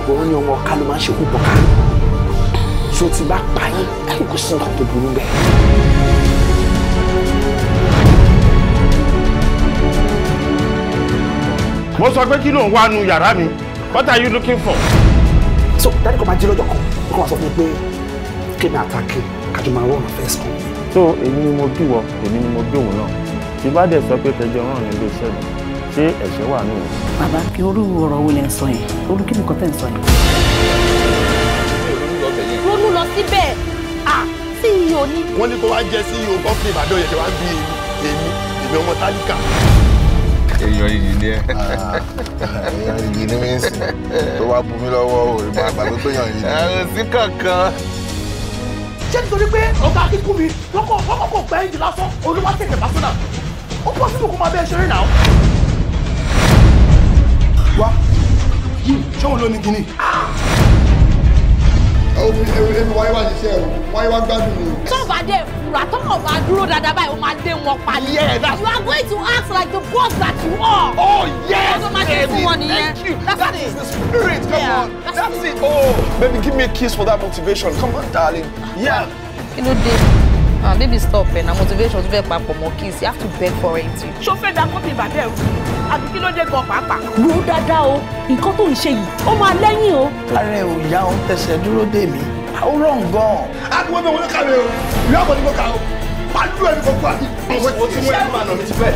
Wọ́n ní ọmọ ọ̀ka ló máa ń ṣekú pọ̀ká. So tí bá pa yín, kò sí nǹkan tó burú bẹ́ẹ̀. Mo sọ pé kí ló ń wá nu yàrá mi? What are you looking for? So dájú kan máa jí lọ́jọ́ kan, ó kàn wá sọ fún mi pé kémi àtàkì kájọ máa rọrùn first kan. So èmi ni mo bí wọ, èmi ni mo bí òun náà. Tí bá dẹ̀ sọ pé kẹjọ ràn ní ilé iṣẹ́ mi, ṣé ẹ̀ṣẹ̀ wà nù? Bàbá kí orú ọ̀rọ̀ wo lẹ ń sọ yẹn? Orú kí nìkan tẹ̀ ń sọ yẹn? Ronú lọ síbẹ̀, à CEO ni. Wọ́n ní kó wá jẹ CEO company Ìbàdàn yẹn ṣe wá bí èmi èmi ọmọ tálíkà. Èèyàn yìí ni ẹ. Èèyàn yìí ni mí ń sìn tó wá bu mí lọ́wọ́ o ìmọ̀ àgbàgbé pé èèyàn yìí ni. Ẹ̀rù sí kankan. Ṣé nítorí pé ọ̀gá kíkú mi lọ́kọ̀ kò gbẹ́ ẹ̀jẹ̀ lásán olúwa tẹ̀tẹ̀ bá sọ́nà ó pọ̀ sínú kó máa bẹ́ẹ̀ ṣeré náà. Wá ṣé òun ló ní kinní. Èmi wáyé wá ṣiṣẹ́ o, wáyé wá gbádùn mi o. Tó bá dé fura, tó kàn bá dúró dáadáa báyìí, ó máa lé wọn pa ni. You are going to act like the boss that you are. Oh yes, baby, thank you. That is the spirit, come on. That's it. Oh, baby, give me a kiss for that motivation. Come on, darling. Yeah. Kí ló dé? Ah, baby, stop ẹ̀ na motivation tó fẹ́ papọ̀ mọ́ kiss. You have to beg for it. Ṣó fẹ́ da kọ́pì bàbá ẹ̀ àbí kí ló dé gan pàápàá? Rò dáadáa o, nǹkan tó ń ṣe yìí, ó máa lẹ́yìn o. Ààrẹ ò yá òun tẹsẹ̀ dúró dè mí, ó rọ̀ gan. A kò wọ́n bẹ̀ wọ́n ló kàwé o, ìyá àbọ̀ ni mo kà o, pàdúrà ẹni kò kú àti. Mo ti mú ẹni máa nà mí ti fẹ́.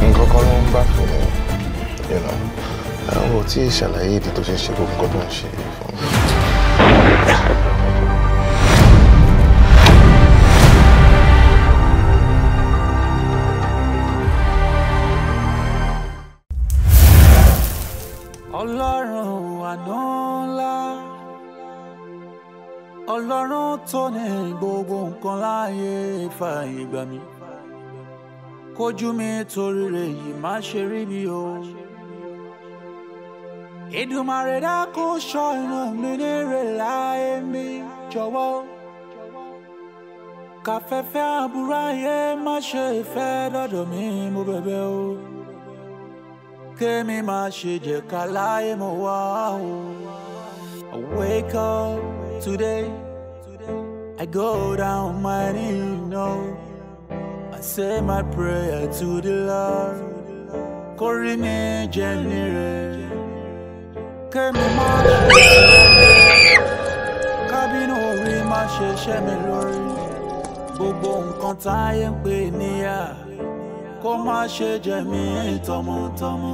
Nǹkan kan ló ń bá fún mi, you know, àwọn ò tí ì ṣàlàyé ìdí tó ṣe ń ṣe gbogbo nǹkan tó ń ṣe fún mi. Ọlọ́run àánú ńlá, Ọlọ́run tó ní gbogbo nǹkan láàyè fààyè gbà mí, kójú mi torí rẹ̀ yìí má ṣe rí mi o. Èdùmàrè dákun ṣọ́ ìran mi nírè láyé mi jọ̀wọ́, káfẹ́fẹ́ àbúrò ayé má ṣe fẹ́ dọ̀dọ̀ mi mo bẹ̀bẹ̀ o. Kémi má ṣe jẹ́ ká láyé mo wá o. I wake up today, I go down my knee, no. I say my prayer to the Lord. Kórí mi jẹ́ nire. Kémi má ṣe kábínú orí má ṣe ṣẹ́ mi lórí. Gbogbo nǹkan táyé ń pè níyà kó má ṣe jẹ mí tọmọtọmọ.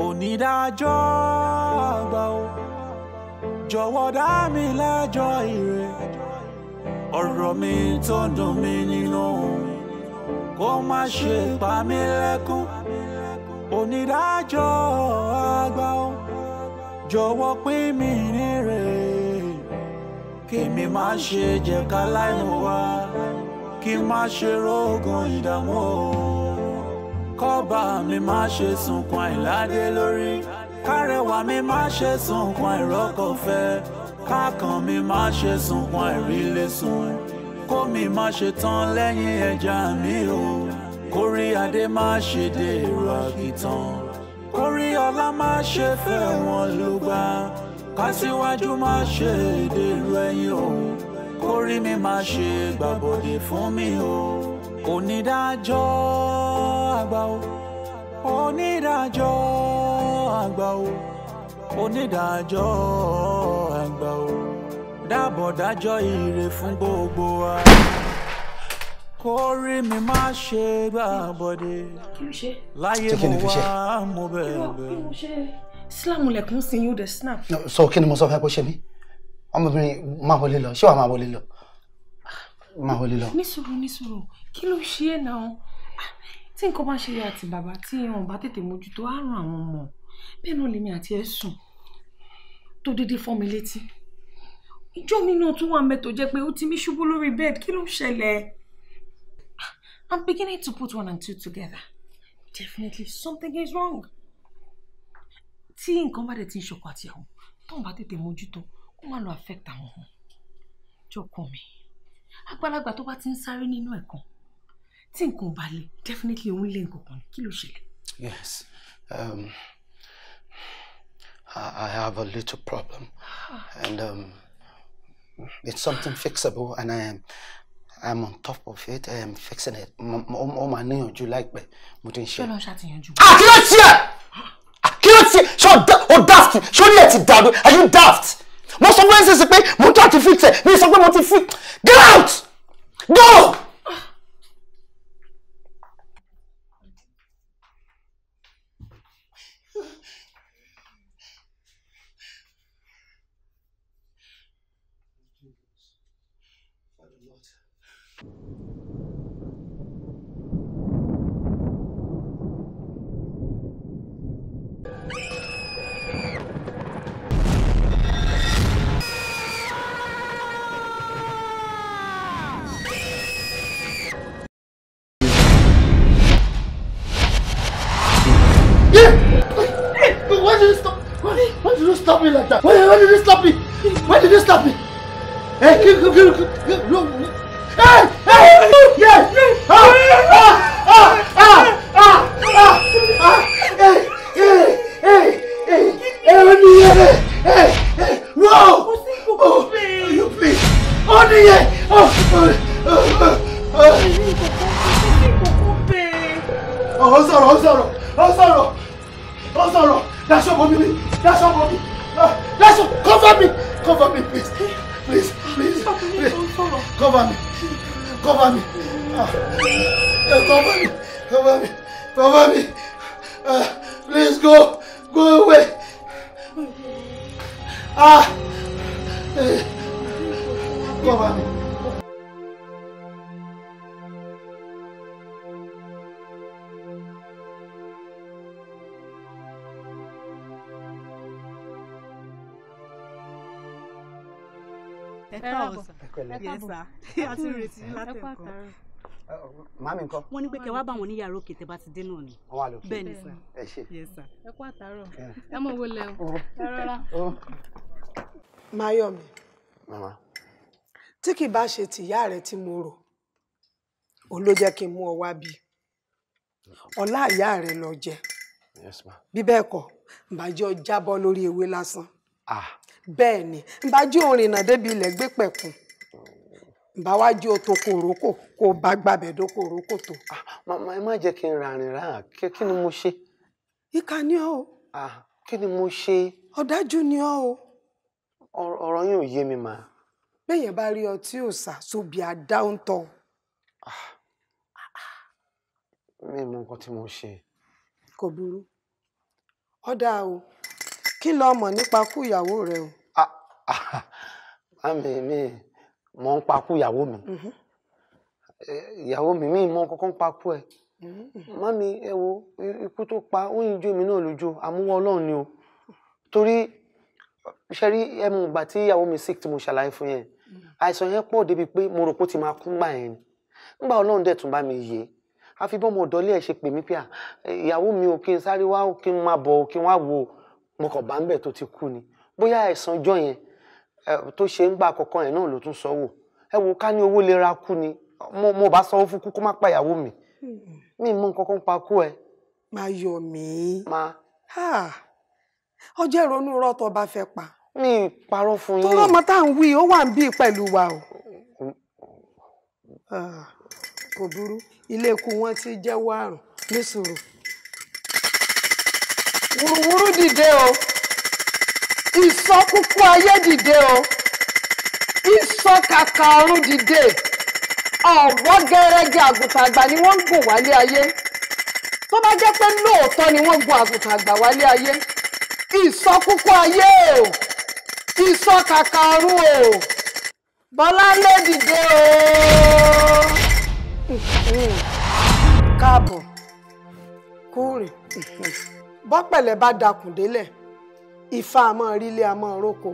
Onídàájọ́ àgbà o, jọ̀wọ́ dá mi lẹ́jọ́ ire. Ọ̀rọ̀ mi tó ń dùn mí nínú kó má ṣe pa mí lẹ́kún. Onídàájọ́ àgbà o, jọ̀wọ́ pín mi níre. Kémi má ṣe jẹ́ ká láìmọ̀ wá, kí má ṣe rógun ìdààmú o. Kọ́ba mi má ṣe sunkún àìládé lórí, kárẹwà mi má ṣe sunkún àìrọ́kọ̀fẹ́, kákan mi má ṣe sunkún àìrílé sùn, kó mi má ṣe tán lẹ́yìn ẹja mi o. Kórí adé má ṣe dèrò àkìtàn, kórí ọlá má ṣe fẹ́ wọn ló gbà, kásíwájú má ṣe dèrò ẹ̀yìn o. Kórí mi má ṣe gbàbọ̀dé fún mi o. Onídàájọ́ àgbà o, onídàájọ́ àgbà o, onídàájọ́ àgbà o, dábọ̀ dájọ́ ire fún gbogbo wa. Kórí mi má ṣe gbàbọ̀dé láyé mo wá mo bẹ̀bẹ̀. Islam lẹ̀kún sí yóò dé snap. Sọ kí ni mo sọ fẹ́ kó ṣe mí? Ọmọbìnrin máa wọlé lọ, ṣé wàá máa wọlé lọ? Máa wọlé lọ. Nísùúrù nísùúrù, kí ló ṣe é náà? Tí nǹkan bá ń ṣe ya àti bàbá tí wọn bá tètè mójútó á ràn àwọn ọmọ. Bẹ́ẹ̀ náà lèmi àti ẹ̀ sùn tó dédé fọ́ mi létí. Ìjọ́ mi náà tún wà mẹ́tò jẹ́ pé ó ti mí ṣubú lórí bed, kí ló ń ṣẹlẹ̀? I'm beginning to put one and two together. Definitely something is wrong. Tí nǹkan bá dẹ̀ ti ń ṣọkọ àti àwọn tó ń bá tètè mójútó kó má lọ affect àwọn ọmọ. Jọkọ mi, àgbàlagbà tó bá ti ń sáré nínú ẹ̀kan tí nǹkan ò bá le definitely òun lé nǹkan kan, kí ló ṣẹlẹ̀? Yes, I have a little problem, and it's something fixable, and I'm on top of it. I am fixing it. Ó máa níyànjú láìpẹ́, mo ti ń ṣe. Ṣé ló ń ṣàtìyànjú? Ah, kí ló tiẹ̀? Kí ló tiẹ̀? Ṣé o daft? Ṣé o ní ẹ̀ ti dàrú? Are you daft? Mo sọ fún ẹ pé mo try to fix ẹ̀, mi sọ pé mo ti fix. Get out! Go! Why did you stop me like that? Why did you stop me? Why did you stop me? Hey, hey, hey, yes! Ah, ah, ah, ah, ah, ah, ah, hey, hey, hey, hey, hey, hey, hey, whoa! Oh, you please! Oh, yeah! Oh, oh, oh, oh. Oh, sorry, oh, sorry, oh, sorry, oh, sorry. That's your mommy. That's your mommy. That's your, cover me. Cover me, please. Please, please, please. Cover me. Cover me. Cover me. Cover me. Cover me. Please go. Go away. Ah. Cover me. Ẹ káàbọ̀ yes sir, a ti ń retí látẹ̀kọ́. Màámi ńkọ́? Wọ́n ní pé kẹ́ wá bá wọn ní yàrá òkè tẹ́ bá ti dé náà ni. Wọ́n wà lókè. Bẹ́ẹ̀ ni sir. Ẹ ṣé. Yes sir. Ẹ kú àtàárọ̀, ẹ mọ̀ wo lẹ o, ẹ rọra. Máyọ̀mí. Màmá. Tí kì bá ṣe tìyá rẹ tí mo rò, òun ló jẹ́ kí n mú ọ wá bí. Ọlá ìyá rẹ lọ jẹ. Yes ma. Bí bẹ́ẹ̀ kọ́, ǹbá jẹ́ ọ jábọ́ lórí ewé lásán. Bẹ́ẹ̀ ni, ǹbá jẹ́ òrìn náà débi ilẹ̀ gbé pẹ̀kun. Ǹbá wá jẹ́ o tó kòrókò kó o bá gbàbẹ̀ dó kòrókò tó. Màmá, ẹ má jẹ́ kí n ràrìn rà, kí ni mo ṣe? Ìkà ni ọ́ o. Kí ni mo ṣe? Ọ̀dájú ni ọ́ o. Ọ̀rọ̀ yín ò yé mi mà. Béèyàn bá rí ọtí òòṣà sóbi àdáńtọ̀. Mi mọ nǹkan tí mo ṣe. Kò burú. Ọ̀dà o, kí lo mọ̀ nípa kú ìyàwó rẹ o? Màmí, mi mọ̀ ń pa kú ìyàwó mi. Ìyàwó mi mọ̀ kankan pa kú ẹ̀. Màmí, ẹ wo ikú tó pa ó yin jó mi náà lójú, àmúwọ́ Ọlọ́run ni o. Torí ṣe rí ẹmu ìgbà tí ìyàwó mi sick tí mo ṣàlàyé fún yẹn. Àìsàn yẹn pọ̀ débi pé mo rò pé ó ti máa kú gbà yẹn ni. Nígbà Ọlọ́run dẹ̀ tún bá mi yé. Àfi bọ́mọ ọ̀dọ́lé ẹ̀ ṣe pè mí pé ìyàwó mi ò kí n sáré wá, kí n máa bọ̀, kí n wá wo. Mo kàn bá ń bẹ̀ tó ti kú ni. Bóyá àìsàn ọjọ́ yẹn tó ṣe ń gbà àkọ́kọ́ yẹn náà ló tún sọ wò. Ẹ wo ká ní owó lè ra kú ni. Mo bá sanwó fún kú kó má pa ìyàwó mi. Mi mọ nǹkan kan pa kú ẹ. Máyọ̀mí. Ma. Ọjọ́ ìrònú rọ́tọ̀ bá fẹ́ pa. Mi parọ́ fún yín. Tó lọ́mọ tá à ń wí, ó wà ń bí pẹ̀lú wa o. Kò burú, ilé ikú wọn ti jẹ́wọ́ àrùn ní sùúrù. Wúruwúru dìde o, ìsọkúkú ayé dìde o, ìsọkàkà ọ̀run dìde. Ọ̀wọ́ gẹ́rẹ́gẹ́ àgùntàn àgbà ni wọ́n ń gùn wálé ayé. Tó bá jẹ́ pé lóòótọ́ ni wọ́n gun àgùntàn àgbà wálé ayé. Ìsọkúkú ayé o, ìsọkàkà ọ̀run o, Bọ́láńlé dìde o. Káàbọ̀, kúrìn. Bọ́pẹ̀lẹ̀ bá dakùn délẹ̀, ifá a máa rílé a máa róko,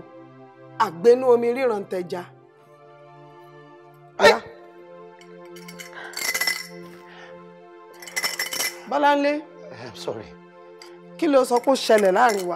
àgbénú omi ríran tẹja. Bọ́láńlé. I'm sorry. Kí ló sọ pé ó ṣẹlẹ̀ láàrin wa?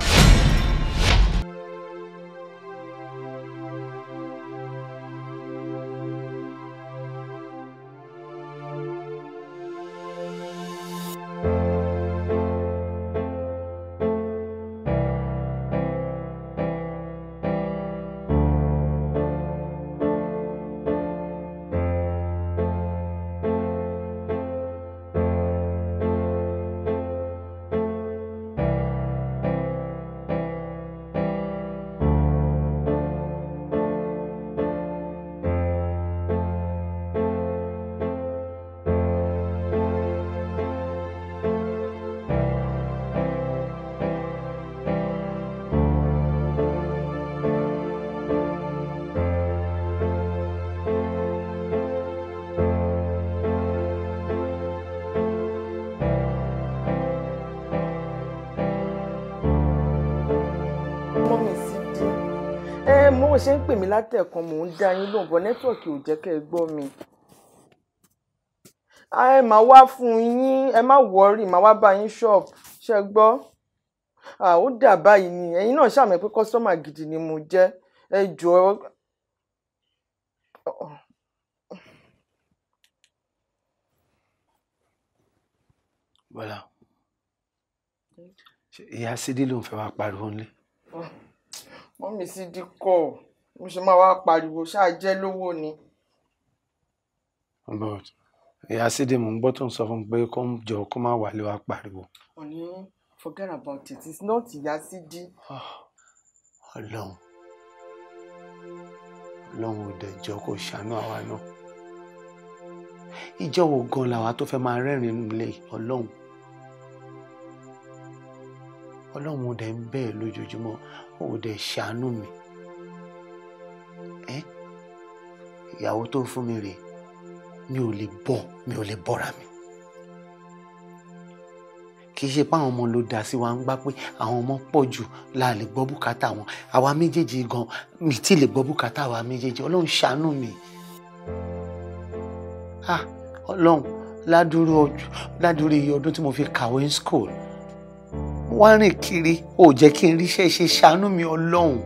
Bó ṣe ń pè mí látẹ̀kan mò ń dá yín lóhùn bọ́ nẹ́tíwọ̀kì ò jẹ́ kẹ́ ẹ gbọ́ mi. Ẹ máa wá fún yín, ẹ má wọ́ọ̀rì, máa wá bá yín ṣọ́ọ̀bù, ṣe gbọ́? Ó dà báyìí ni, ẹ̀yin náà ṣàmì pé kọ́sọ́mà gidi ni mo jẹ́. Ẹ jọ̀ọ́. Bọ́lá, ìyá Sídí ló ń fẹ́ wá pariwo nílé. Mọ́mí Sídí kọ́, mo ṣe máa wá pariwo, ṣáà jẹ́ lówó ni. But ìyá Sídí mò ń gbọ́ tó ń sọ fún mi pé kó ń jọ kó má wálé wá pariwo. Òní, forget about it, it's not ìyá Sídí. Ọlọ́run, Ọlọ́run ò dẹ̀ jọ kó ṣàánú àwa náà. Ìjọ wo gan làwa tó fẹ́ máa rẹ́rìn-ín nílé Ọlọ́run? Ọlọ́run ò dẹ̀ ń bẹ́ẹ̀ lójoojúmọ́, ó dẹ̀ ṣàánú mi. Ẹ́ ìyàwó tó fún mi rèé, mi ò lè bọ́, mi ò lè bọ́ra mi. Kì í ṣe pé àwọn ọmọ ló dá sí wa ń gbá pé àwọn ọmọ pọ̀ jù la lè gbọ́ bùkátà wọn. Àwa méjèèjì gan, mi tí lè gbọ́ bùkátà àwa méjèèjì. Ọlọ́run ṣàánú mi. Ah, Ọlọ́run, ládùúrú iye ọdún tí mo fi kàwé ní school. Wá rìn kiri, ò jẹ́ kí n ríṣẹ́ ṣe, ṣàánú mi Ọlọ́run.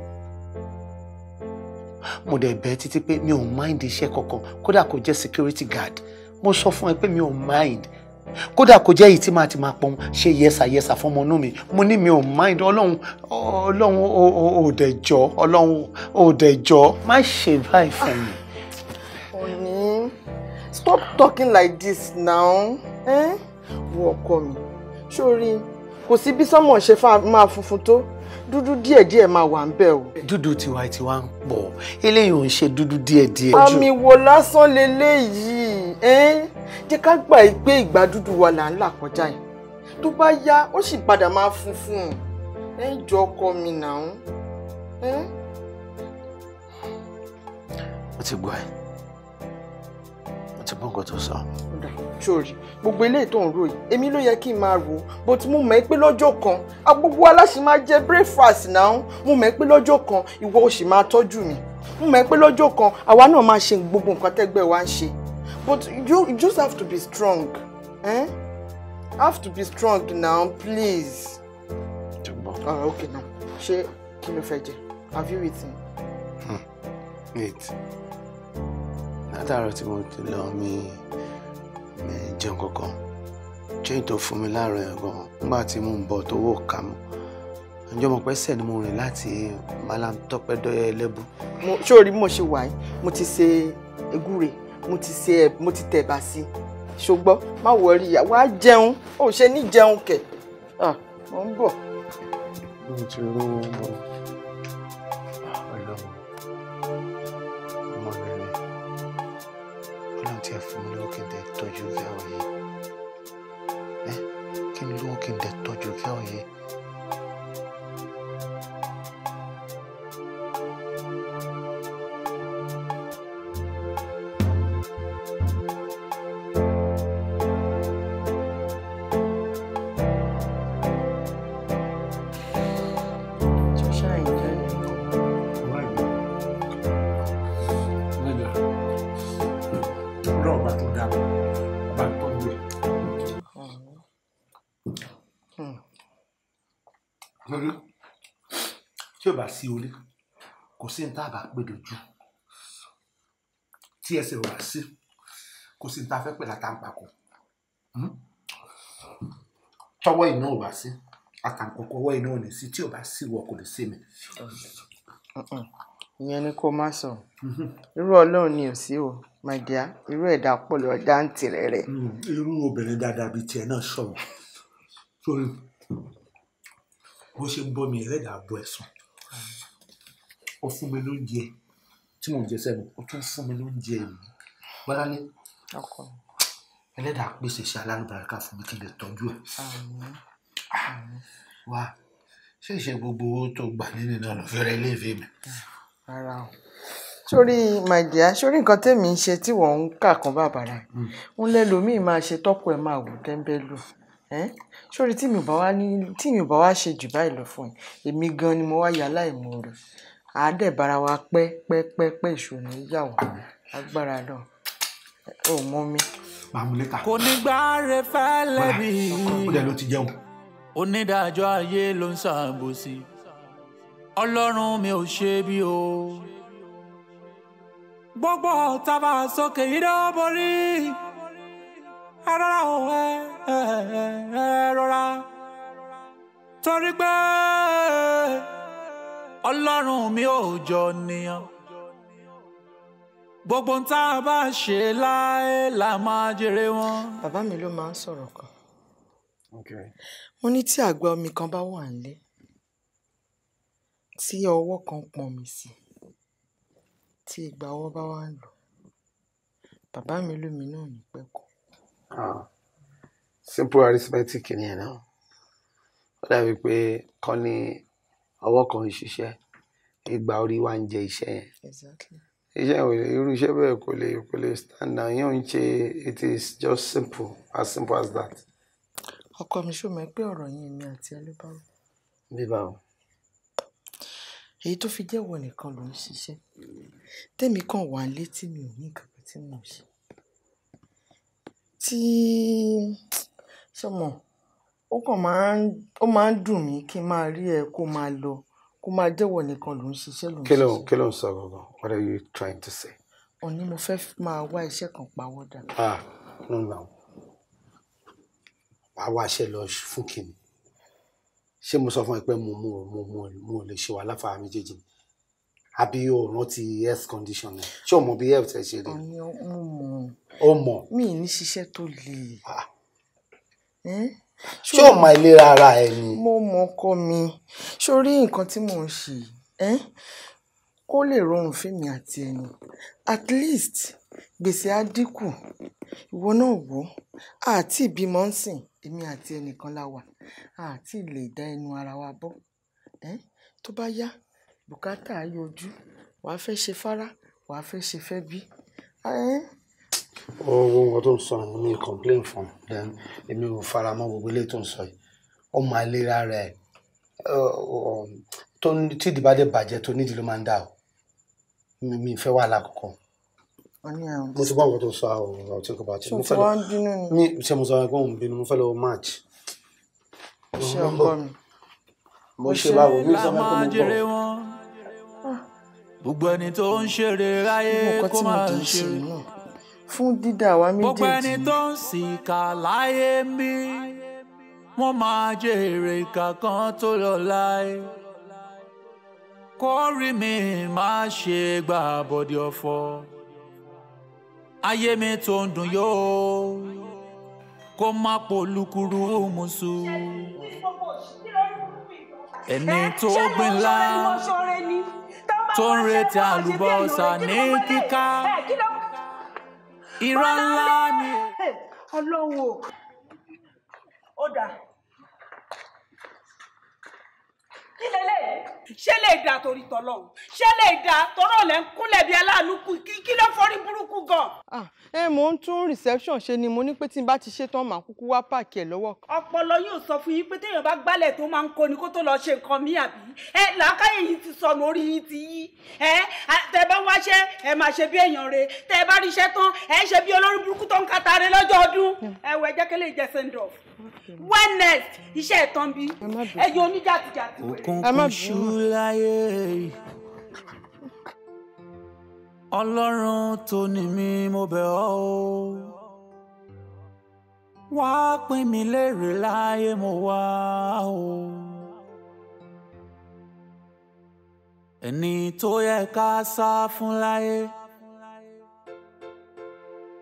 Mo dẹ̀ bẹ̀ títí pé mi ò mind iṣẹ́ kankan, kódà kò jẹ́ security guard. Mo sọ fún ẹ pé mi ò mind. Kódà kò jẹ́ èyí tí màá ti máa pọn ṣe yẹsà yẹsà fọmọ inú mi. Mo ní mi ò mind. Ọlọ́run, Ọlọ́run ò dẹ̀ jọ, Ọlọ́run ò dẹ̀ jọ. Má ṣe báyìí fún mi. Òní, stop talking like this now. Eh? Wo ọkọ mi, sórí kò sí bí sánmọ̀ ṣe máa funfun tó, dúdú díẹ̀díẹ̀ máa wà ń bẹ̀ o. Dúdú tiwa ń pọ̀, eléyìí ò ń ṣe dúdú díẹ̀díẹ̀. Àmì wo lásán leléyìí, jẹ́ ká gbà pé ìgbà dúdú wa là ń là kọjá yìí. Tó bá yá, ó sì padà máa funfun. Ẹ jọ ọkọ mi náà. Mo ti gbọ́ ẹ, mo ti gbọ́ nǹkan tó sọ. Sórí gbogbo eléyìí tó ń rò yìí, èmi ló yẹ kí n máa rò ó, but mo mọ̀ pé lọ́jọ́ kan gbogbo aláṣẹ máa jẹ breakfast náà. Mo mọ̀ pé lọ́jọ́ kan ìwọ ò sì máa tọ́jú mi. Mo mọ̀ pé lọ́jọ́ kan àwa náà máa ṣe gbogbo nǹkan tẹ́gbẹ́ wa ń ṣe. But you just have to be strong. Eh? Have to be strong now, please. Oh, okay now. Ṣé kí ló fẹ́ jẹ? Have you eaten? Wait. Látàárọ̀ tí mo ti lọ mi jẹun kankan. Jane tó fún mi láàárọ̀ yẹn gan, nígbà tí mo ń bọ̀ tó wò ká mọ́. Ǹjẹ́ mo pẹ́ sẹ̀ ni mo rìn láti Malam Tọ́pẹ́ Dọ́yẹ Ẹlẹ́bù. Ṣé o rí bí mo ṣe wà yìí? Mo ti ṣe egúre, mo ti ṣe, mo ti tẹ̀bà sí i. Ṣùgbọ́n má wọrí, wá jẹun, ó ṣe ní jẹun kẹ̀. Mo ń bọ̀. Mo ti rówó mọ́. Ọlọ́run, ọmọ mi rè. Ọlọ́run tí ẹ fún mi lówó kí n dẹ̀ tọ́jú ìyàwó yìí. Kí n lówó kí n dẹ̀ tọ́jú ìyàwó yìí. Tí o bá sí orí, kò sí ní tá a bá pè lójú. Tí ẹsẹ̀ ò bá sí, kò sí ní tá a fẹ́ pè látàǹpàkò. Tọwọ́ iná ò bá sí, àtàǹpàkò ọwọ́ iná ò ní sí. Tí o bá sí, ìwọ kò lè sí mi. Ìyẹn ni kó má sọ. Irú Ọlọ́run ni ò sí o, my dear. Irú ẹ̀dá pọ̀ lọ dáǹtì rẹ̀ rẹ̀. Irú obìnrin dáadáa bíi tiẹ̀ náà sọ̀rọ̀. Sórí bó ṣe ń bọ́ mi ẹlẹ́dàá bọ́ ẹ̀sùn. Ó fún mi lóúnjẹ tí mò ń jẹ sẹ́nu, ó tún fún mi lóúnjẹ mi. Bọ́láńlé, ẹlẹ́dàá pèsè iṣẹ́ alálùbáríkà fún mi kí n lè tọ́jú ẹ̀. Wá, ṣé ìṣe gbogbo owó tó gbà nínú náà ló fẹ́rẹ̀ ilé ìfẹ́ mi? Rárá o. Sórí my dear, sórí nǹkan tèmi ń ṣe tí wọ́n ń kà kan bàbàrà. Ń lẹ́lòmíì máa ṣe tọ́kọ ẹ̀ máa wò tẹ́ńbẹ́lú. Sórí tí mi ò bá wá ṣe jù báyìí lọ fún ẹ, èmi gan ni mo wá ya láìmoore. Àádẹ́ bára wa pẹ́ pẹ́ pẹ́ pẹ́, ìṣòro yà wá agbára náà. Ó mọ mi. Kò ní gbáre fẹ́ lẹ́bi. Ó dẹ̀ ló ti jẹun. Onídàájọ́ ayé ló ń ṣàbòsí. Ọlọ́run mi ò ṣe bí o. Gbogbo tábà sókè yìí ló borí. Ẹ rọra o, ẹ rọra. Torí pé Ọlọ́run mi ò jọ nìyàn. Gbogbo ń tá a bá ṣe láé la máa jèrè wọn. Bàbá mi ló máa ń sọ̀rọ̀ kan. Mo ní tí àgbá omi kan bá wà nílé tí ọwọ́ kan pọn mi sí, tí ìgbà ọwọ́ bá wà ń lò, bàbá mi lómi náà ní pẹ́kọ̀. Simple arithmetic ni ẹ̀ náà. Ó dàbí pé kọ́ ni ọwọ́ kan ń ṣiṣẹ́, ìgbà orí wa ń jẹ iṣẹ́ yẹn. Exactly. Iṣẹ́ ò lè, irú iṣẹ́ bẹ́ẹ̀ kò lè stand down. Yóò ń ṣe, it is just simple, as simple as that. Ọkọ mi, ṣó mọ̀ pé ọ̀rọ̀ yẹn èmi àti ẹ ló bá wí. Bíbá o. Èyí tó fi jẹ́wọ́ nìkan ló ń ṣiṣẹ́, tèmi kàn wà létí, mi ò ní nǹkan kan tí mò ń ṣe. Tí ṣọmọ, ó kàn máa ń dùn mí kí n máa rí ẹ kó máa lọ, kó máa jẹ́wọ́ nìkan ló ń ṣiṣẹ́ ló ń Kí ló ṣiṣẹ́. Kí ló ń sọ gangan? What are you trying to say? Òní mo fẹ́ máa wá iṣẹ́ kan pawọ́dà. Ah, no, no. Wàá wá iṣẹ́ lọ fún kìnnì. Ṣé mo sọ fún ẹ pé mo lè ṣe wàhálà fáwọn méjèèjì ni? Àbí o rántí health condition ẹ? Ṣé o mọ bí health ẹ ṣe rí? Òní mo mọ̀. O mọ̀. Mi ì ní ṣiṣẹ́ tó le. Ṣé o mọ ìlera ara ẹ ni? Mo mọ, ọkọ mi. Sórí nǹkan tí mò ń ṣe yìí, kó lè rọrùn fẹ́mi àti ẹni, at least gbèsè á dínkù. Ìwọ náà wò ó, àti ìbímọ ń sìn, èmi àti ẹnìkan la wà, àti lè dá ẹnu ara wa bọ́. Tó bá yá, bùkátà á yọjú, wàá fẹ́ ṣe fárá, wàá fẹ́ ṣe fẹ́ bí. Owó nǹkan tó ń sọ yẹn, mi complain fún then èmi ò fara mọ́ gbogbo eléyìí tó ń sọ yìí. Ó mọ ìlera rẹ̀ tó tí ìdí bá dé bàjẹ́ tó nídìí ló máa ń dà o. Mi fẹ́ wàhálà kankan. Ọ̀ní àwọn. Mo ti gbọ́ nǹkan tó sọ, àwọn ọ̀rọ̀ tí kò bá ti. Ṣé o ti wá ń bínú ni? Mi ṣe mo sọ pé òun bínú, mo fẹ́ lọ match. Ṣé ọkọ mi? Mo ṣe báwo, mi sọ pé mo jèrè bọ̀. wọn. Gbogbo ẹni tó ń ṣeré láyé Nǹkan kó tí mo máa dẹ̀ ń ṣe ṣeré. náà fún dídá wa Gbogbo ẹni méjèèjì. tó ń ṣìkà láyé ń bí, wọ́n máa jèrè ìkà kan tó lọ láyé. Kó rí mi má ṣe gbà bọ̀dì ọ̀fọ̀. Ayé mi tó ń dùn yóò kó má polúkúrú musu. Ẹni tó gbìn lá tó ń retí àlùbọ́sà ní kíká. Irọ́ ńlá ni. Ọlọ́run o, ó dà kí lélẹ̀, ṣé lè dà torí tọlọ́run, ṣé lè dà tọrọ lẹ ń kúnlẹ̀ bí aláàánú kù, kí ló forí burúkú gan. Ẹ mò ń tún reception ṣe ni, mo ní pé tí n bá ti ṣe tán, màá kúkú wá park ẹ̀ lọ́wọ́ kan. Ọpọlọ yóò sọ fún yín pé téèyàn bá gbálẹ̀ tó máa ń kó ni kó tó lọ ṣe nǹkan mí, àbí ẹ làákàyè yìí ti sọnù, orí yín ti yí. Ẹ tẹ bá wáṣẹ́, ẹ máa ṣe bí èèyàn re, tẹ bá ríṣẹ́ tán, ẹ ṣe bí olórí burúkú tó ń kata re lọ́jọ́ ọdún. Ẹ wọ, ẹ jẹ́ kí lè jẹ́ send off when next iṣẹ́ ẹ̀ tán bí ẹ yọ oníjàtìjàtì. Òkùnkùn ṣú láyé, Ọlọ́run tó ní mi, mo bẹ̀ ọ́ o, wá pín mi lérè láyé mo wá o. Ẹni tó yẹ ká sá fún láyé,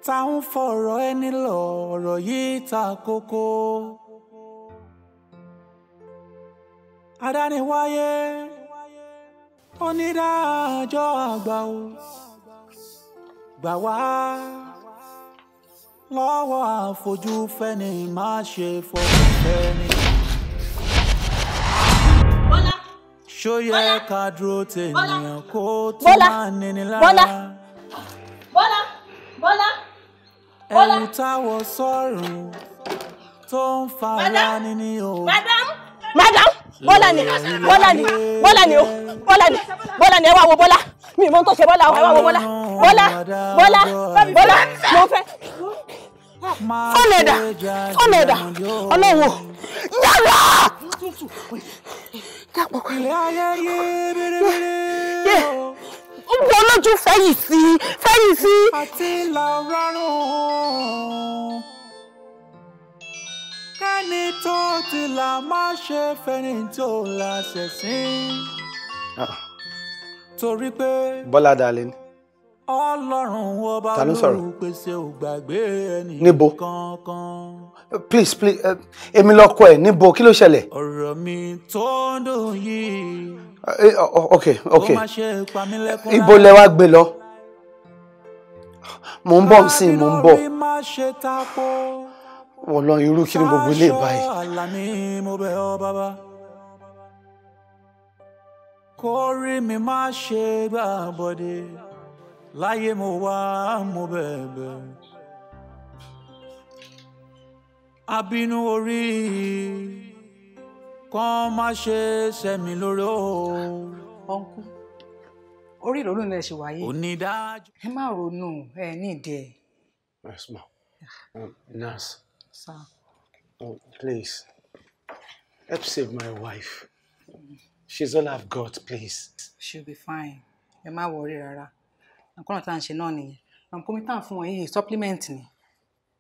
táwọn fọ̀rọ̀ ẹni lọ, ọ̀rọ̀ yìí ta kókó. Adániwáyé, onídàájọ́ àgbà o, gbà wá lọ́wọ́ àfojúfẹ́ni, má ṣe fọkànfẹ́ni. Ṣó yẹ ká dúró tènìyàn kó tún Bọ́lá. máa níni lára? Bọ́lá. Bọ́lá, Bọ́lá, Bọ́lá. Ẹ̀rù táwọ̀ sọ́run tó ń fara níní o. Madam, madam. Bọ́lá ni, Bọ́lá ni, Bọ́lá ni o, Bọ́lá ni, Bọ́lá ni, ẹ wá wo Bọ́lá. Mi mọ̀ tó ṣe Bọ́lá o, ẹ wá wo Bọ́lá. Bọ́lá, Bọ́lá, Bọ́lá, mo fẹ́. Fọ́nà ẹ̀dá, fọ́nà ẹ̀dá, ọlọ́run o, yàrá! Wọ́n lójú fẹ́yìn sí, fẹ́yìn sí. Àti là rọrùn. Kẹ́ni tó ti là má ṣe fẹ́ni tó là ṣẹ̀sín. Torí pé. Bọ́lá darling. Ọlọ́run ọba Ta ló ń sọ̀rọ̀? ló pèsè ò gbàgbé ẹnì Níbo? kankan. Please, please, èmi lọkọ ẹ, níbo, kí ló ṣẹlẹ̀? Ọ̀rọ̀ mi tó ń dùn yìí. Ok, ok. Kó má ṣe pa mí lẹ́kún. Ibo lẹ wá gbé lọ? Mò ń bọ̀ nsìn, mò ń bọ̀. Orí má ṣe tako. Wọ́n irú kí ni gbogbo ilé báyìí? Aṣọ àlà mi mo bẹ̀ ọ́ bàbá. Kórí mi má ṣe gbà bọ̀dé. Láyé mo wá mo bẹ̀bẹ̀. Abínú orí kan má ṣe sẹ́mi lóró. Ọ̀nkú, orí ìrònú náà ṣe wáyé. Onídàájọ́. Ẹ má ronú, ẹ ní ìdí ẹ. Yes, ma. Nurse, Sir. Please, help save my wife. She's all I've got, please. She'll be fine. Ẹ má worry rárá. Nǹkan náà tá à ń ṣe náà nìyẹn. Nǹkan mi tá à ń fún wọn yìí supplement ni.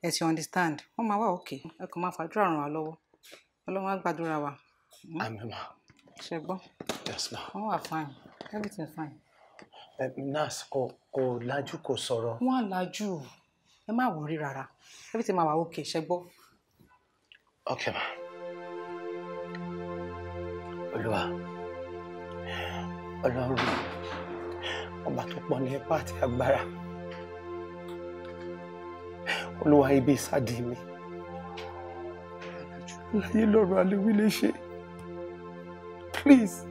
Ẹ ti understand. Wọ́n máa wà okay. Ẹ kàn máa fàdúrà ràn wá lọ́wọ́. Ọlọ́run á gbàdúrà wa. Àmín, ma. Ṣé gbọ́? Yes, ma. Wọ́n wà fine. Everything fine. Nurse, kò lajú, kò sọ̀rọ̀. Wọ́n á lajú. Ẹ má worry rárá. Everything máa wà okay. Ṣé gbọ́? Okay, ma. Olúwa, Ọlọ́run, ọba tó pọ̀ ní ipá àti agbára. Olúwa, ibi ìsádi mi. Láyé lọ́run aléwí lè ṣe. Please,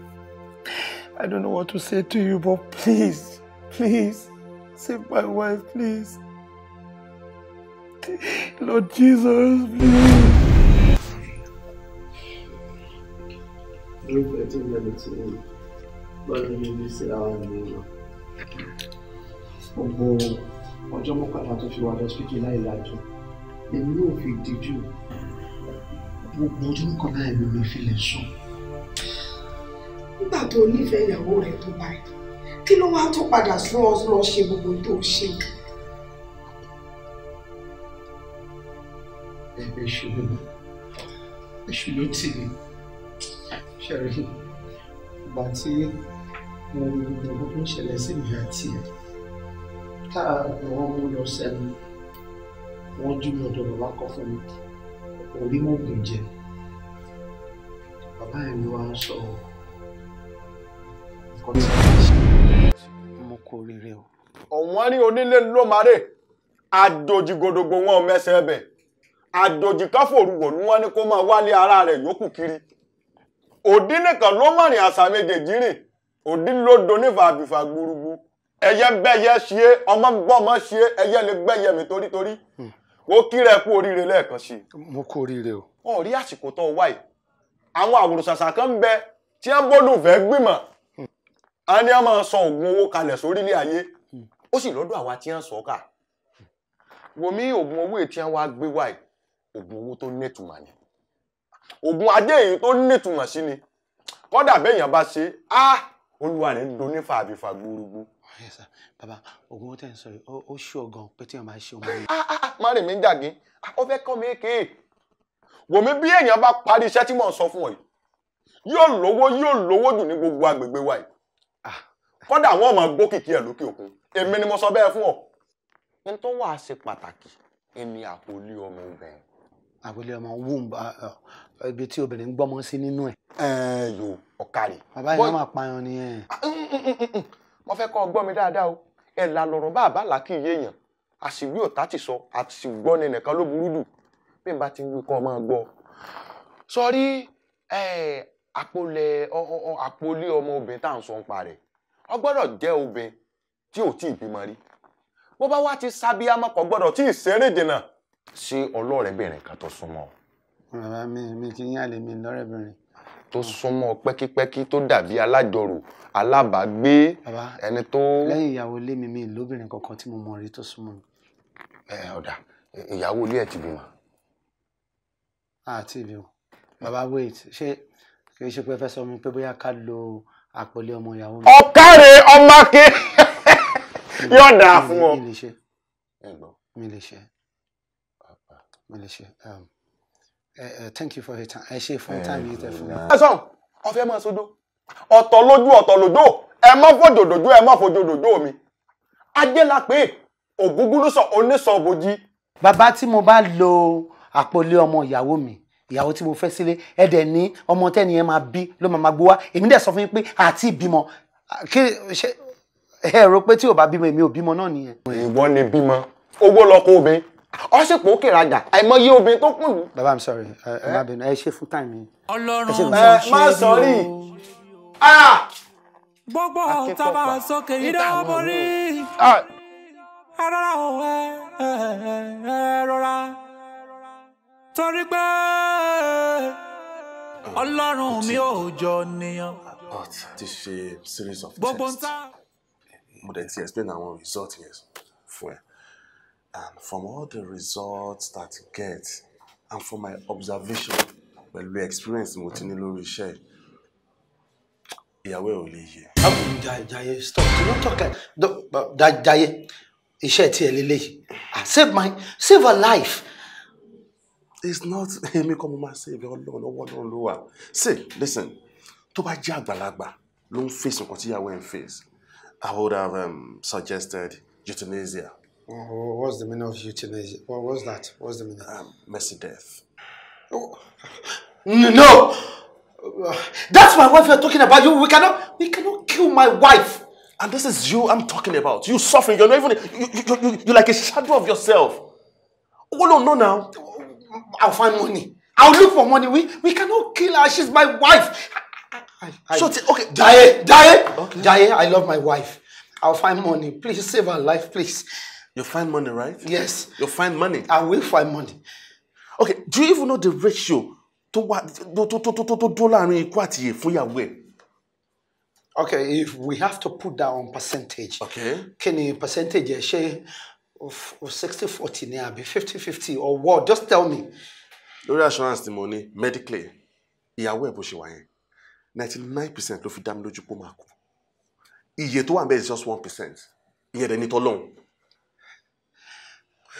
I don't know what to say to you, but please, please, save my wife, please. Lord Jesus, please. Lórúkọ tí mo lè ti lọ́dún níbi síra wa ni gbogbo ọjọ́ 11 tó fi wà lọ́sítù láì lájọ èmi náà fi díjú gbogbo ọjọ́ 11 èmi mi fi lè sùn. Nígbà tó nífẹ̀ẹ́ ìyàwó rẹ̀ tó báyìí, kí ló wá tó padà sún ọ lọ ṣe gbogbo tó ṣe? Ẹ̀mí èṣù ló èṣù ló tì mí ṣẹ̀rí ìgbà tí mo rí gbogbo tó ń ṣẹlẹ̀ sí mi àti ẹ̀ tá àwọn mú lọ sẹ́nu wọ́n jú mi ọ̀dọ̀ bàbá kan fún mi orí mọ̀gùn jẹ bàbá yẹn ló wá ń sọ nǹkan tí mo ṣe mo kú oríire o. Ọ̀wọ́n rí onílé ló máa rè àjòjì gòdògbò wọn mẹsẹ̀ ẹbẹ̀ àjòjì káfòrúwò ni wọ́n ní kó máa wálé ara rẹ̀ yòókù kiri òdí nìkan ló mọ̀rìn àṣà méjèèjì rìn òdí ló do nífà àbìfà gbúrúgbú ẹyẹ bẹ́yẹ ṣe é ọmọ gbọ́mọ ṣe é ẹyẹ lè gbẹ́yẹ mi torítorí wo kíra ẹ kú oríire lẹ́ẹ̀kan sí i. Mo kú oríire o. Wọn ò rí àsìkò tó wá yìí àwọn àwòrán-ṣàṣà kan ń bẹ tí wọ́n bólúfẹ́ gbìmọ̀ a ní a máa san oògùn owó kalẹ̀ sórílẹ̀ ayé ó sì lọ́dọ̀ àwa tí wọ́n sọ ká wòmí oògùn owó èyí tí wọ́n wá gbé wá yìí oògùn owó tó nítumọ̀ ni oògùn ajé èyí tó nítumọ̀ sí ni kọ́dà béèyàn bá ṣe á olúwa rẹ̀ ń do nífà àbífà gbúrúgbú. Yes sir. Bàbá, oògùn owó tẹ̀ ń sọ yìí ó ṣú ọ̀gàn pé tí wọ́n bá ṣe ọmọ yìí. Má rìn mí ń jàgín ó fẹ́ kọ́ mi kéè wòmí bí èèyàn bá parí iṣẹ́ tí mò ń sọ fún ọ yìí yóò lówó jù ní gbogbo agbègbè wa yìí kọ́dà àwọn ọmọ gbókìkí ẹ̀ lókè òkun èmi ni mo sọ bẹ́ẹ̀ fún ọ. Ní tó wàá ṣe pàtàkì ẹni àpòlí ọmọ obìnrin. Àpòlí ọmọ womb ibi tí obìnrin ń gbọ́mọ sí nínú ẹ̀. Ẹ yo ọ̀kàrẹ̀. Bàbá yìí máa pààyàn nìyẹn. Mo fẹ́ kọ́ ọ gbọ́ mi dáadáa o ẹ̀ là lọ̀rọ̀ bá àbá là kí iye èèyàn àṣìwí òtá ti sọ àṣìgbọ́ ni nìkan ló burú jù bí n bá ti ń wí kọ́ ọ máa gbọ́. Sọrí àpòlí ọmọ obìnrin tá à ń sọ ń pa rẹ̀ ọ gbọ́dọ̀ jẹ́ obìnrin tí ò tí ì bímọ rí bó bá wá ti sábíámọ́ kò gbọ́dọ̀ tí ì ṣeré dènà sí ọlọ́rẹ̀bìnrin kan tó súnmọ́. Bàbá mi kì í yàn lè mi lọ́rẹ̀bìnrin. tó súnmọ́ pẹ́kípẹ́kí tó dàbí alájọrò alábàágbé ẹni tó. Lẹ́yìn ìyàwó ilé mi, mi lóbìnrin kankan tí mo mọ̀ rí tó súnmọ́ mi. Ẹ ọ̀dà, ìyàwó ilé ẹ̀ ti bímọ. Àti ìbímọ. Bàbá, wait, ṣé kì í ṣe pé ẹ fẹ́ sọ mi pé bóyá ká lo àpòlé ọmọ ìyàwó mi? Ọ̀kàrẹ̀ ọmọ ake yóò dáa fún ọ. Mi lè ṣe, mi lè ṣe, mi lè ṣe. Thank you for your time. Ẹ ṣe fún time yìí tẹ fún mi. Ẹ sọ̀n ọ̀fẹ́ máa sojo ọ̀tọ̀ lójú ọ̀tọ̀ lójó, ẹ má fòjòdòjó, ẹ má fòjòdòjó mi. Ajé la pé ògúngúlùsọ onísọ bòjì. Bàbá, tí mo bá lo àpòlé ọmọ ìyàwó mi, ìyàwó tí mo fẹ́ sílé, ẹ dẹ̀ ní ọmọ tẹ́ni yẹn máa bí ló máa gbó wá. Èmi dẹ̀ sọ fún yín pé àti ìbímọ kí ṣe ẹ rò pé tí ò bá bímọ, èmi ò bímọ náà nìyẹn. Ìwọ ni bímọ, owó lọkọ obìnrin, ọ sì pò ó kèràjà àìmọye obìnrin tó kùn lù. Bàbá, I'm sorry, ẹ má bínú, ẹ ṣe fún time yìí. Ọlọ́run. Ẹ má sọrí. Gbogbo tábà sókè yìí borí. Ẹ rọra o, ẹ rọra, torí pé Ọlọ́run mi ò jọ nìyàn. But ti ṣe series of Gbogbo ń tests. ta. Mo dẹ̀ ti explain àwọn result yẹn fún ẹ. And from all the results that you get and from my observation pẹ̀lú experience mo ti ní lórí iṣẹ́ yìí, ìyàwó ẹ̀ ò lè yẹ. Jaiye, Jaiye, stop. Do not talk like Jaiye. Iṣẹ́ tí ẹ lélẹ́yìí. Ah, save her life. It's not èmi kọ́ mo máa save, Ọlọ́run, ọwọ́ Ọlọ́run ló wà. See, listen, tó bá jẹ́ àgbàlagbà ló ń face nǹkan tí ìyàwó ẹ̀ ń face, I would have suggested euthanasia. Oh, what's the meaning of euthanasia? What's that? What's the meaning? Mercy death. No! That's my wife you're talking about. You, we cannot kill my wife. And this is you I'm talking about. You suffering. You're not even, you're like a shadow of yourself. Oh, no, no, now. I'll find money. I'll look for money. We cannot kill her. She's my wife. So, okay. Jaye, Jaye, okay. Jaye, I love my wife. I'll find money. Please save her life, please. You'll find money, right? Yes. You'll find money. I will find money. Okay, do you even know the ratio tó wà tó dó láàrin ikú àti ìyè fún ìyàwó ẹ̀? Okay, if we have to put down percentage. Okay. Kí ni percentage ẹ, ṣé 60-40 ni àbí 50-50 or what? Just tell me. Lórí assurance tí mo ní medically, ìyàwó ẹ̀ bó ṣe wà yẹn, 99% ló fi dá mi lójú pé ó máa kú. Iye tó wà ń bẹ̀ is just 1%. Ìyẹn dẹ̀ ní tọ́lọ́hún.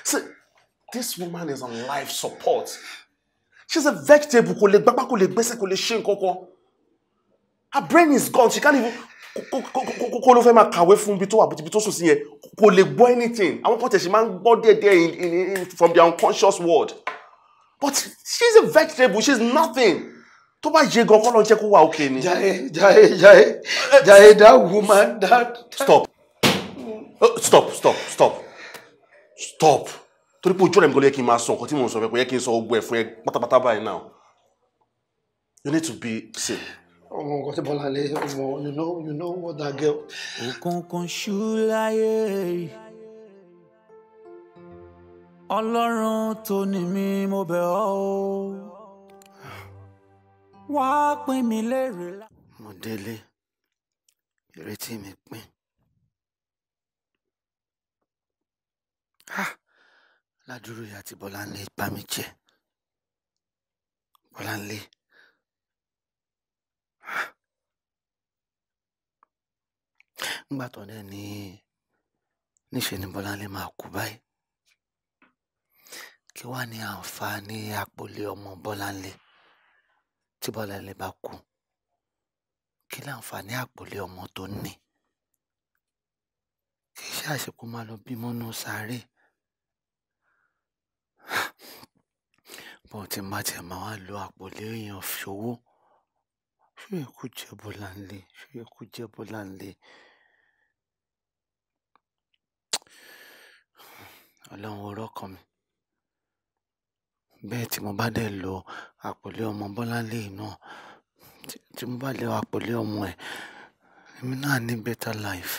See, this woman is on life support. She's a vegetable, kò lè gbápá, kò lè gbẹ́sẹ̀, kò lè ṣe nǹkan kan. Her brain is gone. She can't even kó ló fẹ́ máa kàwé fún ibi tó wà, ibi tó sùn sí yẹn, kò lè gbọ́ anything. Àwọn kan tẹ̀sí máa ń gbọ́ díẹ̀díẹ̀ in from their unconscious world. But she's a vegetable, she's nothing. Tó bá yé gan, kọ́ ló ń jẹ́ kó wà okay ni. Jaiye, Jaiye, Jaiye, Jaiye, that woman, that. Stop. Stop, stop, stop. Stop. Torí pé ojú ọ̀rẹ́ mi kò lè yẹ kí n máa sọ nǹkan tí mò ń sọ fẹ́, kò yẹ kí n sọ gbogbo ẹ̀ fún ẹ pátápátá báyìí now. You need to be safe. Ọmọ nǹkan tí Bọ́lá lé ọmọ, you know what that girl. Òkùnkùn ṣú láyé, Ọlọ́run tó ní mi, mo bẹ̀ ọ́ o, wá pín mi lérè. Mo délé, ìrètí mi pín. Ah, ládùúrú ìyá tí Bọ́láńlé bá mi jẹ́. Bọ́láńlé. Ah. Nígbà tó dẹ̀ ní níṣe ni Bọ́láńlé máa kú báyìí. Kí wàá ní àǹfààní àpòlé ọmọ Bọ́láńlé tí Bọ́láńlé bá kú? Kí láǹfààní àpòlé ọmọ tó ní? Kì í ṣàṣe kó máa lọ bímọ nù sáré. Bó ti má tiẹ̀ máa wá lo àpòlé èèyàn ṣòwò. Ṣó yẹ kó jẹ́ Bọ́láńlé? Ṣó yẹ kó jẹ́ Bọ́láńlé? Ọlọ́run orọ́ kan mi. Bẹ́ẹ̀ tí mo bá dẹ̀ lo àpòlé ọmọ Bọ́láńlé yìí náà, tí mo bá lo àpòlé ọmọ ẹ̀, èmi náà ní better life.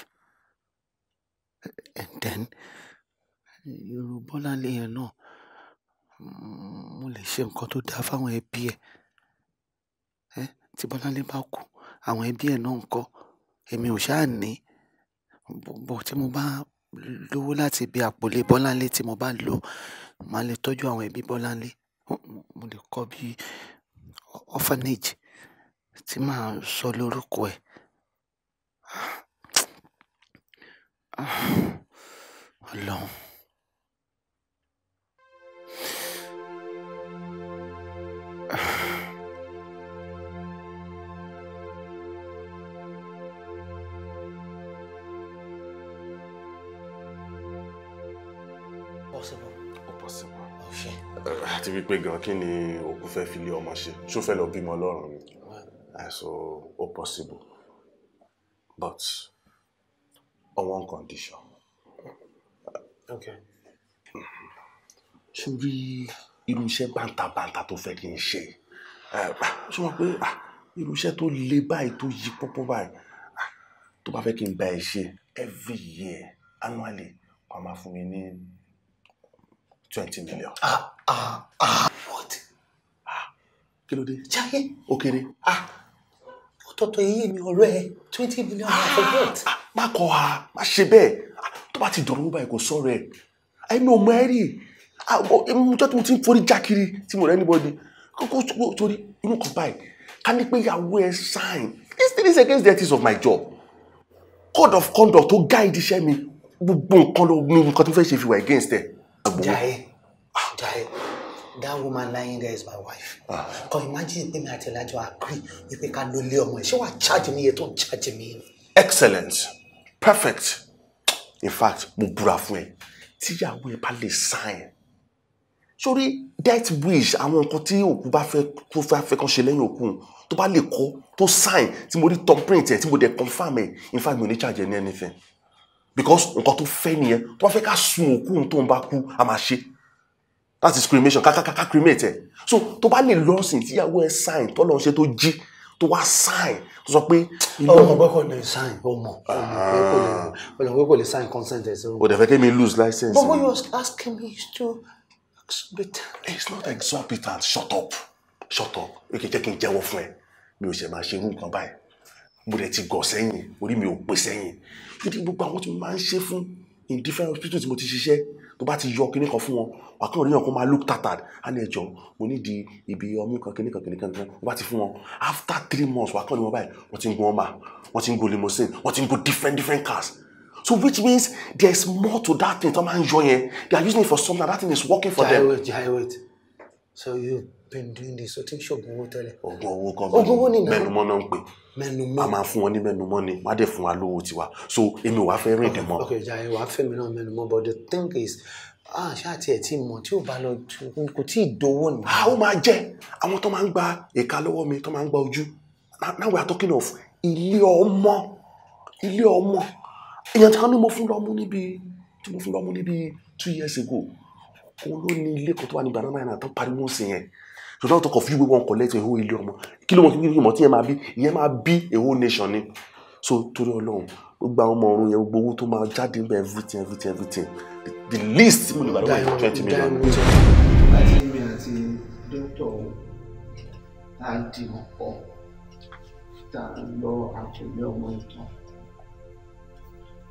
And then, irú Bọ́láńlé yẹn náà, mo lè ṣe nǹkan tó dáa fáwọn ẹbí ẹ̀. Tí Bọ́láńlé bá kú, àwọn ẹbí ẹ̀ náà ń kọ́. Èmi ò ṣáà ní. Bọ̀ tí mo bá lówó láti ibi àpòlé Bọ́láńlé tí mo bá lò, màá lè tọ́jú àwọn ẹbí Bọ́láńlé. Mo lè kọ́ bí orphanage tí màá sọ lórúkọ ẹ̀. Ọlọ́run. Possible. Ó possible. Ọ̀ṣẹ́. Àti wípé gan kí ni òkú fẹ́ fi lé ọmọ ṣe? Ṣó fẹ́ lọ bímọ lọ́rùn ni? So ó possible. But on one condition. Okay. Ṣé rí irú iṣẹ́ bàǹtàbàǹtà tó fẹ́ kí n ṣe? Ṣé wọ́n pé irú iṣẹ́ tó le báyìí tó yí pọ́pọ́ báyìí tó bá fẹ́ kí n bá ẹ ṣe every year annually wọ́n máa fún mi ní 20 million. What? Kí ló dé? Jaiye. Ó kéré. Ọ̀tọ̀ọ̀tọ̀ èyí mi ọ̀rẹ́ ẹ 20 million for what? Má kọ́ ha, má ṣe bẹ́ẹ̀. Tó bá ti dọ̀rọ̀ báyìí kò sọ̀rọ̀ ẹ̀. Ẹ̀mi ò mọ ẹ rí. Ọjọ́ tí mo ti ń forí já kiri tí mo rẹ́ anybody. Kókó torí inú kan báyìí. Ká ní pé ìyàwó ẹ sign. This thing is against the ethics of my job. Code of conduct tó guide iṣẹ́ mi. Gbogbo nǹkan ló ní nǹkan tó fẹ́ ṣe fi wà against ẹ̀. Jaiye, Jaiye, that woman lying there is my wife. Kan imagine pé mi àti Elijah agree wípé ká ló lé ọmọ ẹ̀. Ṣé wàá charge mi iye tó ń charge mi? Excellent. Perfect. In fact, mo búra fún ẹ. Tíyàwó ẹ bá lè sign. Sórí death wish àwọn nǹkan tí òkú bá fẹ́ tó fẹ́ kán ṣe lẹ́yìn òkú tó bá lè kọ tó sign tí mo rí thumbprint ẹ̀ tí mo dẹ̀ confirm ẹ̀. In fact, mi ò ní charge ẹ ní anything. Because nǹkan tó fẹ́ nìyẹn tó bá fẹ́ ká sun òkú tó ń bá kú a máa ṣe. That is cremation, ká cremate ẹ̀. So tó bá lè lọ sìn tíyàwó ẹ sign tó lọ ṣe tó jí tó wá sign tó sọ pé. Ọmọ pé kò lè sign, ọmọ pé kò lè sign consent ẹ̀. O dẹ̀ fẹ́ kí mi lose license. But what you are asking me is too exorbitant. It's not exorbitant. Shut up. Shut up. Okay, jẹ́ kí n jẹ́wọ́ fún ẹ. Mi ò ṣe máa ṣe irú nǹkan báyìí. Mo dẹ̀ ti gọ̀ sẹ́yìn, orí mi ò pé sẹ́yìn. Nítorí gbogbo àwọn tí mo máa ń ṣe fún in different hospitals tí mo ti ṣiṣẹ́ tó bá ti yọ kinní kan fún wọn, wà kàn ríyàn kó máa look tattered. Á ní ẹjọ́, mo ní di ibi ọmú kan kinní kan kinní kan kan. Wọ́n bá ti fún wọn. After 3 months, wà kàn ní wọn báyìí, wọ́n ti ń gun ọmọ, wọ́n ti ń gun limousine, wọ́n ti ń gun different different cars. So which means there is more to that thing tó máa ń yọ yẹn. They are using it for something, that thing is working for them. Jaiye, wait. So you been doing this, o ti ń ṣoògùn owó tẹ́lẹ̀. Oògùn owó kan Oògùn owó ni náà. Mẹ́numọ́ náà ń pè. Mẹ́numọ́. A máa fún wọn ní mẹ́numọ́ ni, wọ́n á dẹ̀ fún wa lówó tiwa. So èmi ò wá fẹ́ rìn dẹ̀ mọ́. Okay, Jaiye, wàá fẹ́ mi náà mẹ́numọ́, but the thing is, ṣáà tiẹ̀ tí mọ̀ tí ò bá lọ kò tí ì dowó ni. Ó máa jẹ́ àwọn tó máa ń gba ìka lọ́wọ́ mi, tó máa ń gba ojú. Now we are talking of ilé ọmọ, ilé ọmọ. Èèyàn tí wọ́n ní mo fún lọ́mú níbi tí mo fún lọ́mú níbi 2 years ago. Òun ló ní ilé kan tó wà ní Banana Island tó pariwo sí yẹn. So don't talk of you wey wan collect a whole ilé ọmọ. Kí ló mọ̀ kí ló mọ̀ tí yẹn máa bí? Ìyẹn máa bí a whole nation ni. So torí Ọlọ́run, gbogbo àwọn ọmọ ọ̀run yẹn, gbogbo owó tó máa jáde ń bẹ everything everything everything. The least tí mo lè gbà lọ́wọ́ yẹn 20 million. Àti mi àti dókítà tá a dì wọ́n pọ̀ tá a lọ àpòlé ọmọ ìtàn.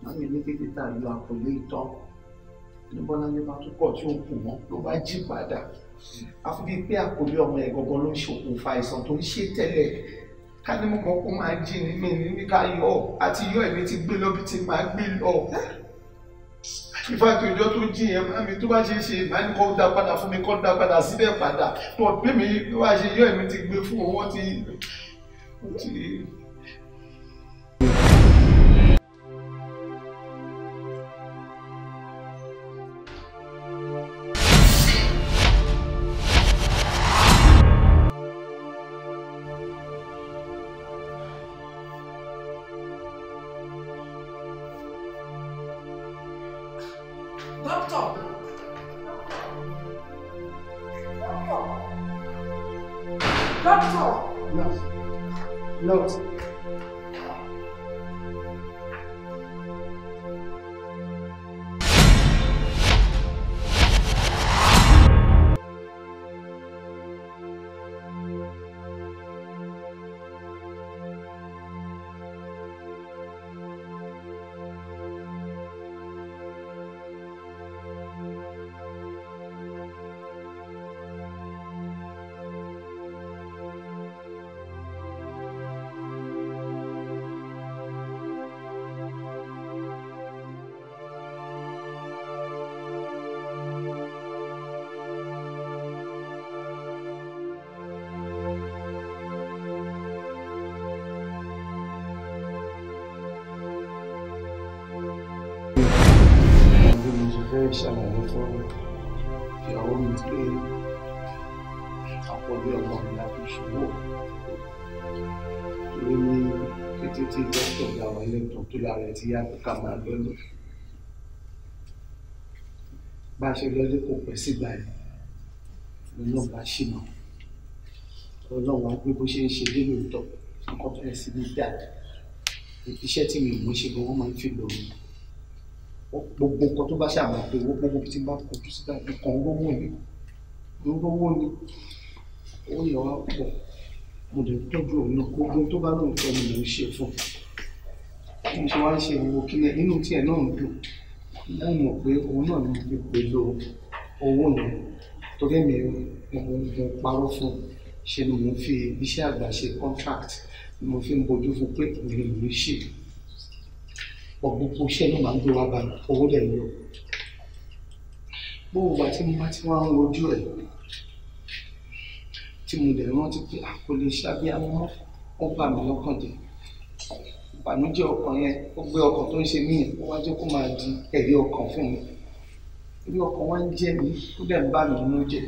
Màmí ní kété tá a lọ àpòlé ìtàn. Ní Bọ́láńlé bá tún pọ̀ tí ó kù mọ́ ló bá jí padà. Àfi bíi pé àkòlé ọmọ ẹ̀ gangan ló ń ṣokùnfà àìsàn tó ń ṣe tẹ́lẹ̀. Ká ní mo mọ̀ kó máa jí ní mi ní ká yọ ọ́ àti yọ ẹ̀mí ti gbé lọ bí ti máa gbé lọ. Ìfàtò ìjọ tó jí yẹn máa mi tó bá ṣe é ṣe máa ní kó dá padà fún mi kó dá padà síbẹ̀ padà. Bọ̀ bí mi bí wàá ṣe yọ ẹ̀mí ti gbé fún wọn wọ́n ti. Doctor! Doctor! No. No. ṣàlàyé fún ìyàwó mi pé àkọ́bí ọmọ mi la fi ṣòwò. Torí ní kété tí dókítà gba àwọn ẹlẹ́tọ̀ tó lára ẹ̀ ti yá pé ká máa lọ́lé. Bá a ṣe lọ́lé kò pẹ́ sígbà yẹn, lòun náà bá ṣìnà. Ọlọ́run á gbé bó ṣe ń ṣe dé lóòótọ́, nǹkan bẹ̀rẹ̀ sí ní dáa. Iṣẹ́ tí mi ò mọ̀ ṣe gan, wọ́n máa ń fi lọ mi. Gbogbo nǹkan tó bá ṣàmà pé owó gbogbo tí bá kojú sí báyìí nǹkan rówó ni, rówó ni, owó yẹn wá pọ̀. Mo lè tọ́jú òun náà, gbogbo tó bá lóun fẹ́ ni mò ń ṣe fún un. Bí mo ṣe wá ń ṣe gbogbo kílẹ̀ nínú tiẹ̀ náà ń dùn. Láì mọ̀ pé òun náà ni mo fi pèlò owó yẹn. Torí mi mo parọ́ fún un. Ṣe ni mò ń fi iṣẹ́ àgbà ṣe contract ni mo fi ń bojú fún pé òun ni mò ń ṣe. Gbogbo iṣẹ́ ló máa ń gbé wá bá mi, owó dẹ̀ yọ. Gbogbo ìgbà tí mo bá ti wá ń wojú ẹ̀, tí mo dẹ̀ rántí pé a kò lè ṣàbíamọ́ mọ́, ó bà mí lọ́kàn jẹ́. Ìbànújẹ́ ọkàn yẹn, ó gbé ọkàn tó ń ṣe mí yẹn, ó wá jẹ́ kó máa di ẹ̀rí ọkàn fún mi. Ẹ̀rí ọkàn wá ń jẹ́ mi, ó dẹ̀ ń bà mí nínú jẹ́.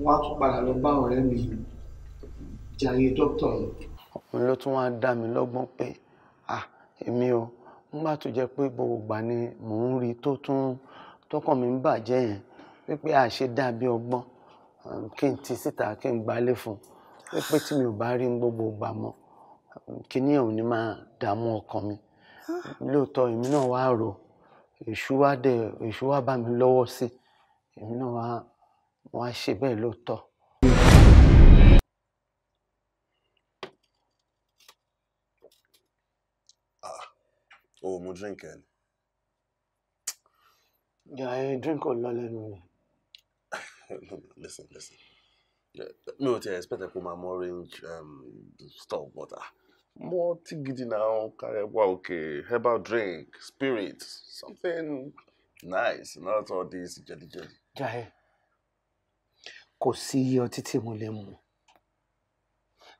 Wọ́n á tún padà lọ bá ọ̀rẹ́ mi Jaiye dókítà yẹn. Òun ló tún wá dá mi lọ́gbọ́n pé ah èmi o, nígbà tó jẹ́ pé gbogbo ìgbà ni mò ń rí tó tún tọkàn mi ń bàjẹ́ yẹn wípé àṣe dàbí ọgbọ́n kí n ti síta kí n gbalé fún un wípé tí mi ò bá rí gbogbo ìgbà mọ́ kíní ẹ̀ ò ní máa dààmú ọkàn mi. Lóòótọ́ èmi náà wá rò èṣù wá dẹ̀ èṣù wá bá mi lọ́wọ́ sí èmi náà wá ṣe bẹ́ẹ̀ lóòótọ́. Oh, mo drink ẹ ni. Jaiye drink ò lọ lẹ́nu mi. Listen, listen. Mi ò tiẹ̀ expect kó máa mú orange stuff, but more tea gidi now, carry wa okay, herbal drink, spirit, something nice, not all this jelly jelly. Jaiye, kò sí iye ọtí tí mo lè mu.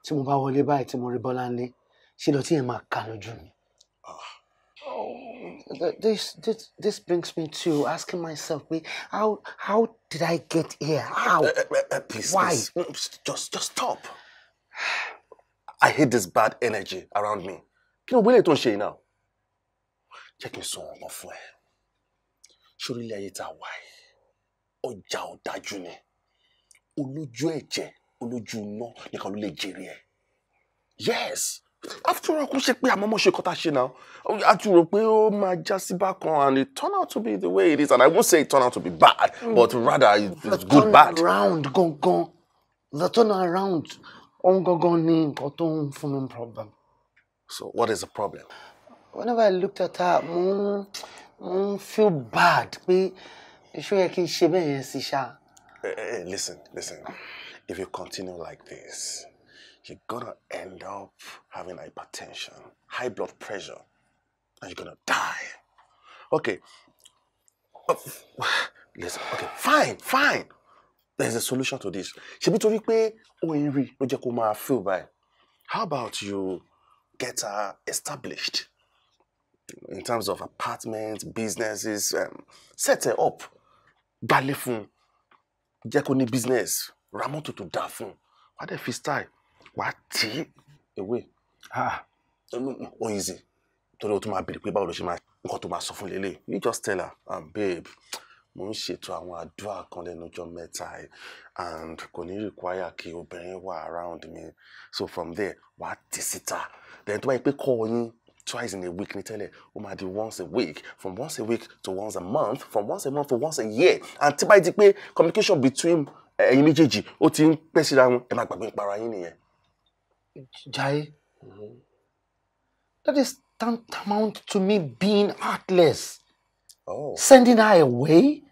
Tí mo bá wọlé báyìí tí mo rí Bọ́láńlé, ṣe lọ tí yẹn máa kà lójú mi. This brings me to asking myself, how did I get here? How? Please, why? Please, just stop. I hate this bad energy around me. Kí ni ògbélé tó ń ṣe yìí now? Jẹ́ kí n sọ ọ̀nà fún ẹ. Sórí ilé ayé tá a wà yìí, ọjà ọ̀dájú ni. Olójú ẹ̀jẹ̀, olójú iná nìkan ló lè jèrè ẹ̀. Yes. After all, kò ṣe pé àmọ́mọ́ ṣe kọ́ta ṣe náà. A ti rò pé ó máa já sí bákan and it turned out to be the way it is. And I won't say it turned out to be bad, but rather it's good bad. The turn around gangan, the turn around, òun gangan ni nǹkan tó ń fún mi problem. So what is the problem? Whenever I looked at her, mo ń feel bad pé ṣó yẹ kí n ṣe bẹ́ẹ̀ yẹn sí ṣá. Listen, listen. If you continue like this, you're gonna end up having hypertension, high blood pressure, and you're gonna die. Okay. Listen, okay, fine, fine. There's a solution to this. Ṣebí torí pé ó ń rí ló jẹ́ kó máa feel báyìí. How about you get her established in terms of apartments, businesses, set her up. Gbálé fún, jẹ́ kó ní business, ra mọ́tò tó dáa fún, wá dẹ̀ fi style. Wà á tì í away. Ó easy. Torí o tún máa béèrè pé báwo ló ṣe máa nǹkan tó máa sọ fún lélẹ̀. You just tell her, babe, mo ń ṣètò àwọn àdúrà kan lẹ́nu ọjọ́ mẹ́ta yìí and kò ní require kí obìnrin wà around me. So from there, wà á tì síta. Then tó bá yẹ pé call yín twice in a week ní tẹ́lẹ̀, ó máa di once a week. From once a week to once a month, from once a month to once a year. And tí bá yẹ di pé communication between ẹ̀yin méjèèjì ó ti ń pẹ́ síra wọn, ẹ má gbàgbé ń para yín nìyẹn. Jaiye, that is tantamount to me being heartless. Oh. Sending her away?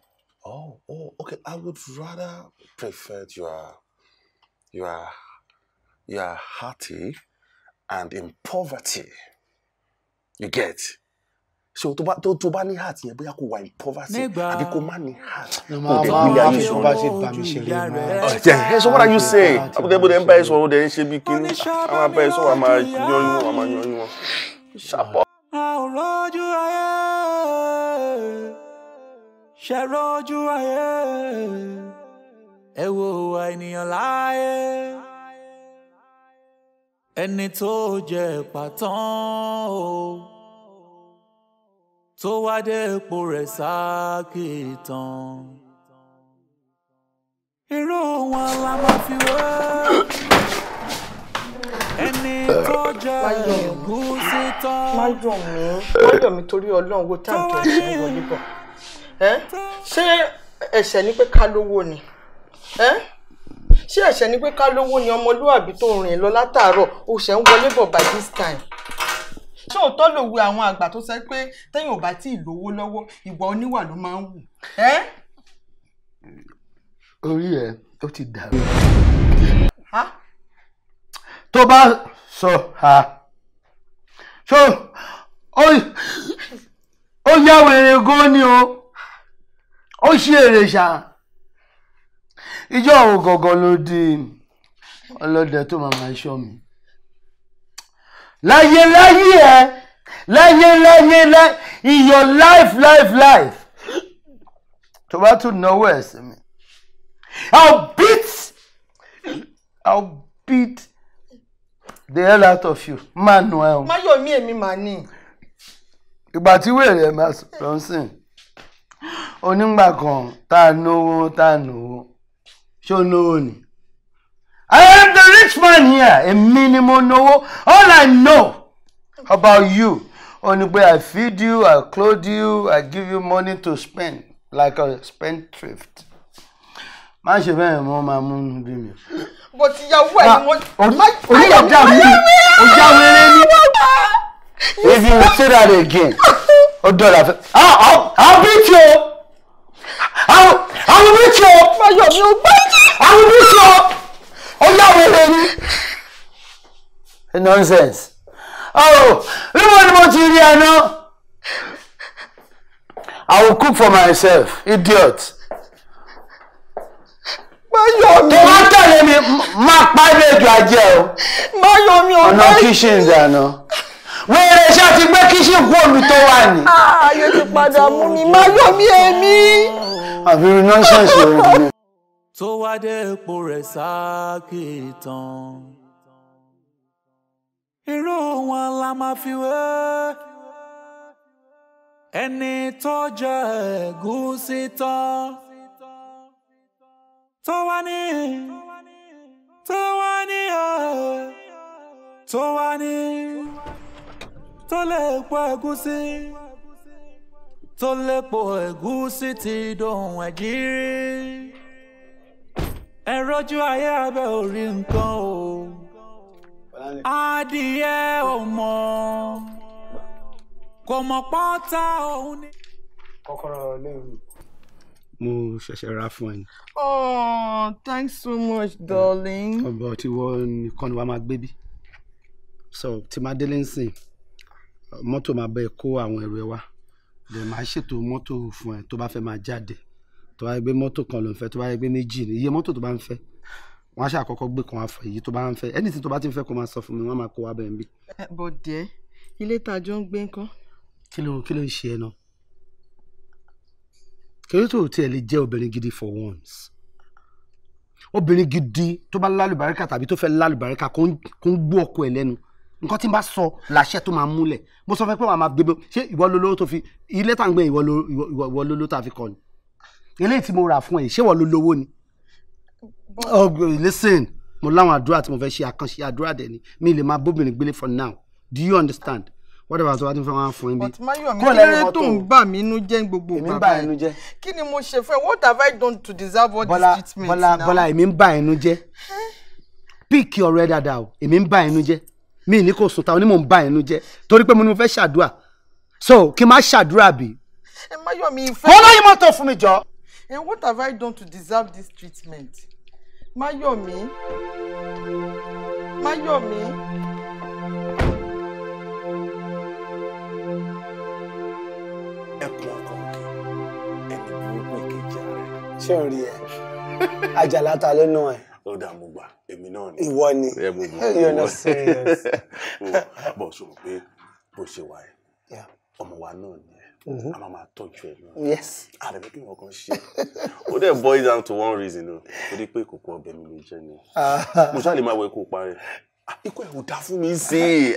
Oh, okay. I would rather prefer you are hearty and in poverty. You get? So tó bá ní heart yẹn bóyá kò wà in poverty àbí kò má ní heart. Kò dẹ̀ wílé ayé sọ. Bá ṣe bá mi ṣe lè máa. So what are you saying? Àbúdé bó dẹ̀ ń bá ẹ sọ̀rọ̀ ó dẹ̀ ń ṣe bí kíní. Àwọn abẹ́ ẹ sọ̀rọ̀ àmà yan yín wọn, àmà yan yín wọn. Ṣàpọ̀. A ò rójú ayé, Ṣe rojú ayé, ẹ wo ènìyàn láyé. Ẹni tó jẹ pàtán o, tó wá dé ipò rẹ̀ sákìtàn. Irú wọn la máa fi wé. Ẹni tó jẹ ẹ̀gúsí tán. Máyọ̀ mi torí Ọlọ́run wo táǹkì ẹ̀ṣẹ̀ wọlé bọ̀. Ṣé ẹ̀ṣẹ̀ ni pé ká lówó ni? Ṣé ẹ̀ṣẹ̀ ni pé ká lówó ni ọmọlúwàbí tó rìn lọ látàárọ̀ ó ṣẹ̀ ń wọlé bọ̀ by this time? Ṣé òótọ́ lòwe àwọn àgbà tó sọ pé téèyàn ò bá tí ì lówó lọ́wọ́ ìwà oníwà ló máa ń wù? Orí ẹ ó ti dàrú. Tó bá sọ ha ṣó ó yá wèrè gan ni o, ó ṣe èrè ṣá. Ìjọ òun gangan ló di ọlọ́dẹ tó máa ṣọ́ mi. Láyé láyé ẹ, láyé láyé láyé, in your life life life, tó bá tún náwó ẹ̀ sí mi, I'll beat the hell out of you, Manuel. Máyọ̀mí èmi mà ní. Ìgbà tí wèrè ẹ̀ máa sọ̀rọ̀ ń sìn, onígbà kan tá a náwó ṣó náwó ni. I am the rich man here. Èmi ni mo náwó. All I know about you, ó ní pé I feed you, I clothe you, I give you money to spend like a spendthrift. Má ṣe bẹ́ẹ̀ mọ́ máa mú un bí mi. Bó ti yàwó ẹ̀ ni wọ́n. Orí ọ̀dà mi, ọjà wẹrẹ ni. If you say that again, ó dọ̀là fẹ́. I'll beat you. I will beat you. Máyọ̀mí ò gbé. I will beat you. Ọjà wẹrẹ ni. Nonsense. Oh, níbo ni mo ti rí ẹ náà? I will cook for myself, idiot. Máyọ̀mí. Tó bá tẹ̀lé mi, máa pa ilé ìjọ ajé o. Máyọ̀mí ò ọ̀nà kíṣìn dáná. Wẹ́rẹ́ ṣé ti gbé kíṣìn kú omi tó wà ní. Ayé ti padà mú mi, Máyọ̀mí èmi. Àbí nọ́ńsẹ̀nsì òun ni. Tó wá dé ipò rẹ̀ sákìtàn. Irú wọn la máa fi wé. Ẹni tó jẹ ẹ̀gúsí tán. Tó wá ní, tó wá ní ẹ̀, tó wá ní, tó lè po ẹ̀gúsí, tó lè po ẹ̀gúsí ti dohun ẹ̀jírí. Ẹ rọ́jú ayé abẹ́ orí nǹkan o, adìyẹ ò mọ̀, kò mọ̀ pọ́ńtà òun ni. Kọ́kọ́rọ́ lẹ́yìn mo ṣẹ̀ṣẹ̀ ra fún ẹ ni. Oh, thanks so much, darling. Ọ̀bọ̀ tí wọ́n nìkan ni wàá máa gbé bí. So tí máa délé ń sìn, mọ́tò máa bẹ kó àwọn ẹrù ẹ wá. Dẹ̀ máa ṣètò mọ́tò fún ẹ tó bá fẹ́ máa jáde. Tó bá yẹ gbé mọ́tò kan ló ń fẹ́, tó bá yẹ gbé méjì ni. Iye mọ́tò tó bá ń fẹ́, wọ́n á ṣàkọ́kọ́ gbé kan wá fún èyí tó bá ń fẹ́. Anything tó bá ti ń fẹ́ kó máa sọ fún mi, wọ́n máa kó wá bẹ́ẹ̀ bí. Bọ̀dẹ̀, ilé tá a jọ ń gbé ńkọ́? Kí ló ń ṣe ẹ náà? Kí tó tiẹ̀ lè jẹ́ obìnrin gidi for once? Obìnrin gidi tó bá lálùbáríkà tàbí tó fẹ́ lálùbáríkà kó ń gbọ́ ọkọ ẹ̀ lẹ́nu. Nǹkan tí n bá sọ làṣẹ tó máa múlẹ̀. Mo sọ fẹ́ pé wàá máa gbé ṣé ìwọ ló lówó tó fi ilé tá à ń gbé ìwọ ló lówó tá a fi kọ́ ni? Eléyìí tí mo rà fún ẹ ṣé ìwọ ló lówó ni? Oh, listen, mo láwọn àdúrà tí mo fẹ́ ṣe àkànṣe àdúrà dẹ̀ ni. Mi lè máa bóbìnrin gbélé for now. Do you understand? Whatever tó bá ti fẹ́ wá fún ẹ bí. But Máyọ̀mí, kí ló tó ń bà mí inú jẹ́ gbogbo bàbá ẹ̀? Kí ni mo ṣe fún ẹ? What have I done to deserve all this treatment now? Bọ́lá, èmi ń bà ẹnu jẹ́. Píìkì ọ̀rọ̀ ẹ dáadáa o, èmi ń bà ẹnu jẹ́. Mi ní kò sùn ta onímọ̀ ń bà ẹnu jẹ́. Torí pé mo ní mo fẹ́ ṣàdúrà. So kí n má ṣàdúrà bí. Ẹ Máyọ̀mí ìfẹ́. Kọ́ lóyún mọ́tò fún mi jọ. And what have I done to deserve this treatment? Máyọ̀mí. Máyọ̀mí. Ẹkùn ọkọ òkè ẹni burúkú ìkejì ààrẹ. Ṣé o rí ẹ? Àjàlá ta ló ná ẹ? Ó dà mo gbà, èmi náà ni. Ìwọ ni. You're not serious. Bọ̀ sọ pé bó ṣe wà ẹ́, ọmọ wa náà ni ẹ. A máa máa tọ́jú ẹ̀ náà. Yes. Àdàbí kí nǹkan kan ṣe. Ó dẹ̀ boil down to one reason o. Torí pé kòkó ọbẹ̀ mi ló jẹ́ ni. Mo ṣáà lè máa wẹ kó o parẹ́. Ikú ẹ̀ ò dá fún mi sí i.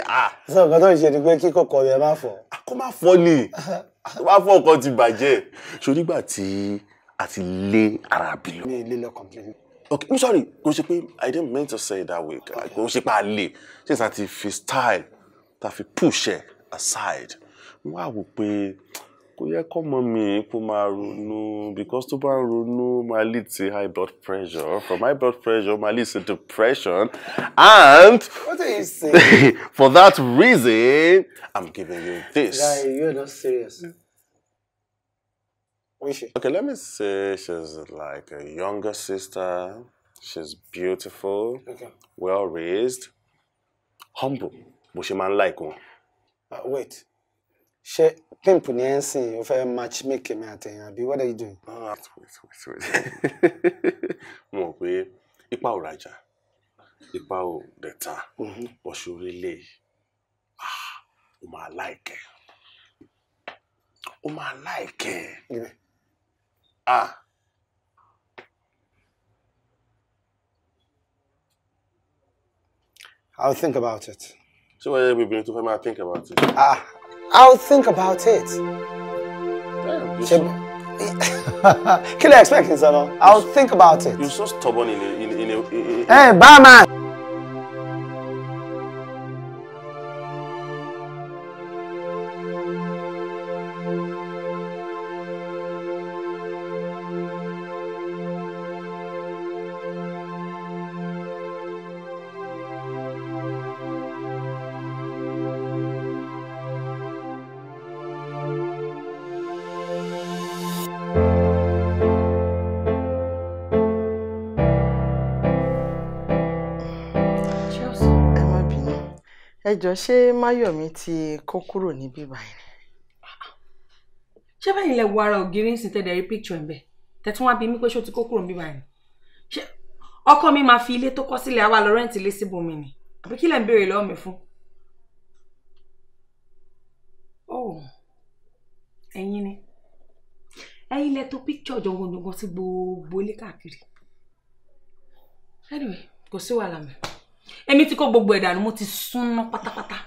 Sọ nǹkan tó ń ṣe ni pé kí kòkó ọbẹ̀ má fọ́. Kó má fọ́ ni. Tó bá fọ́ nǹkan ti bàjẹ́. Ṣo nígbà tí a ti lé ara bí lọ? Mi ì lé lọ completely. Okay, I'm sorry. Kò ṣe pé I didn't mean to say it that way. Kò ṣe pé a lè. Ṣé ìsà ti fi style ta fi push ẹ̀ aside? Wọ́n á wò pé kò yẹ kọ́mọ mi kó máa ronú because tó bá ń ronú máa lead to high blood pressure. From high blood pressure máa lead to depression and What are you saying? For that reason, I'm giving you this. Guy, you're not serious. Who is she? Okay, let me say she's like a younger sister. She's beautiful, Okay. well raised, humble. Bó ṣe máa ń like wọn. Wait. Ṣé pimp ni ẹ ń sìn o fẹ́ match make mi àtẹ̀yìn àbí what are you doing? Wait, wait, wait. Mo mọ̀ pé ipa ò rajà, ipa ò dẹ̀ ta, bó ṣe orí lè, ó máa like ẹ. Ó máa like ẹ. Ah. I'll think about it. Ṣé wọ́n yẹ bíbí tó fẹ́ máa think about it? Ah, I'll think about it. Damn, Ṣé kí lè expect n sọ náà? I'll think about it. You're so stubborn in a in a in a. In a Hey, barman! Ẹ má bínú. Ẹ jọ̀ọ́, ṣé Máyọ̀mí ti kó kúrò níbí báyìí? Ṣé bẹ́ẹ̀ ilẹ̀ wo ara ògiri ń sìn tẹ́lẹ̀ rí picture ẹ̀ bẹ́ẹ̀ tẹ̀tún wá bí mi pé ṣó ti kó kúrò níbí báyìí? Ṣé ọkọ mi máa fi ilé tó kọ́ sílẹ̀ àwa lọ rẹ́ǹtì ilé síbòmí ni? Àbí kí lẹ̀ ń béèrè lọ́wọ́ mi fún? Oh, ẹ̀yin ni ẹ̀yin lẹ tó picture jọ̀ngọ̀jọ̀ngọ̀ sí gbogbo ilé káàkiri. Anyway, kò sí wàhálà mi. Èmi ti kó gbogbo ẹ̀ dànù, mo ti súnná pátápátá.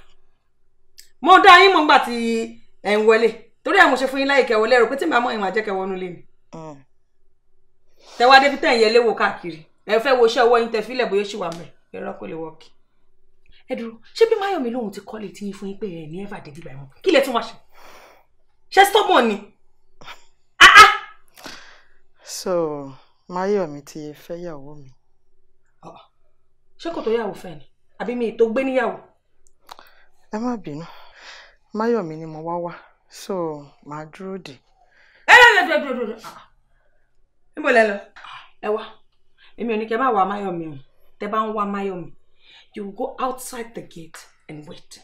Mo dá yín mọ̀ nígbà tí ẹ̀ ń wọlé torí ẹ̀ mo ṣe fún yín láyè kẹwọlé rò pé tí màá mọ̀ ìwọ̀n àjẹkẹ̀ wọnú lé mi. Tẹwá débi tẹ̀ ń yẹ léwo káàkiri, ẹ fẹ́ wo iṣẹ́ ọwọ́ yín tẹ fílẹ̀ bóyá ó ṣì wà mẹ́ ẹ̀rọ kò lè wọ́ọ̀kì. Ẹ dúró, ṣé bí Máyọ̀mí lòun ti kọ́lé tí yín fún yín pé ẹ̀ ní ẹ̀fà débi báyìí mọ́, kí lẹ tún wá ṣe? Ṣé stubborn ni? So Máyọ̀mí ti fẹ́yàwó mi. Ṣé kò tó yàwó fẹ́ ni? Àbí mi tó gbé níyàwó? Ẹ má bínú, Máyọ̀mí ni mo wá wá, so màá dúró dè. Ẹ ẹ dúró dúró dúró, níbo lẹ lọ? Ẹ wá, èmi ò ní kẹ́ má wá Máyọ̀mí o. Tẹ́ bá ń wá Máyọ̀mí, you will go outside the gate and wait.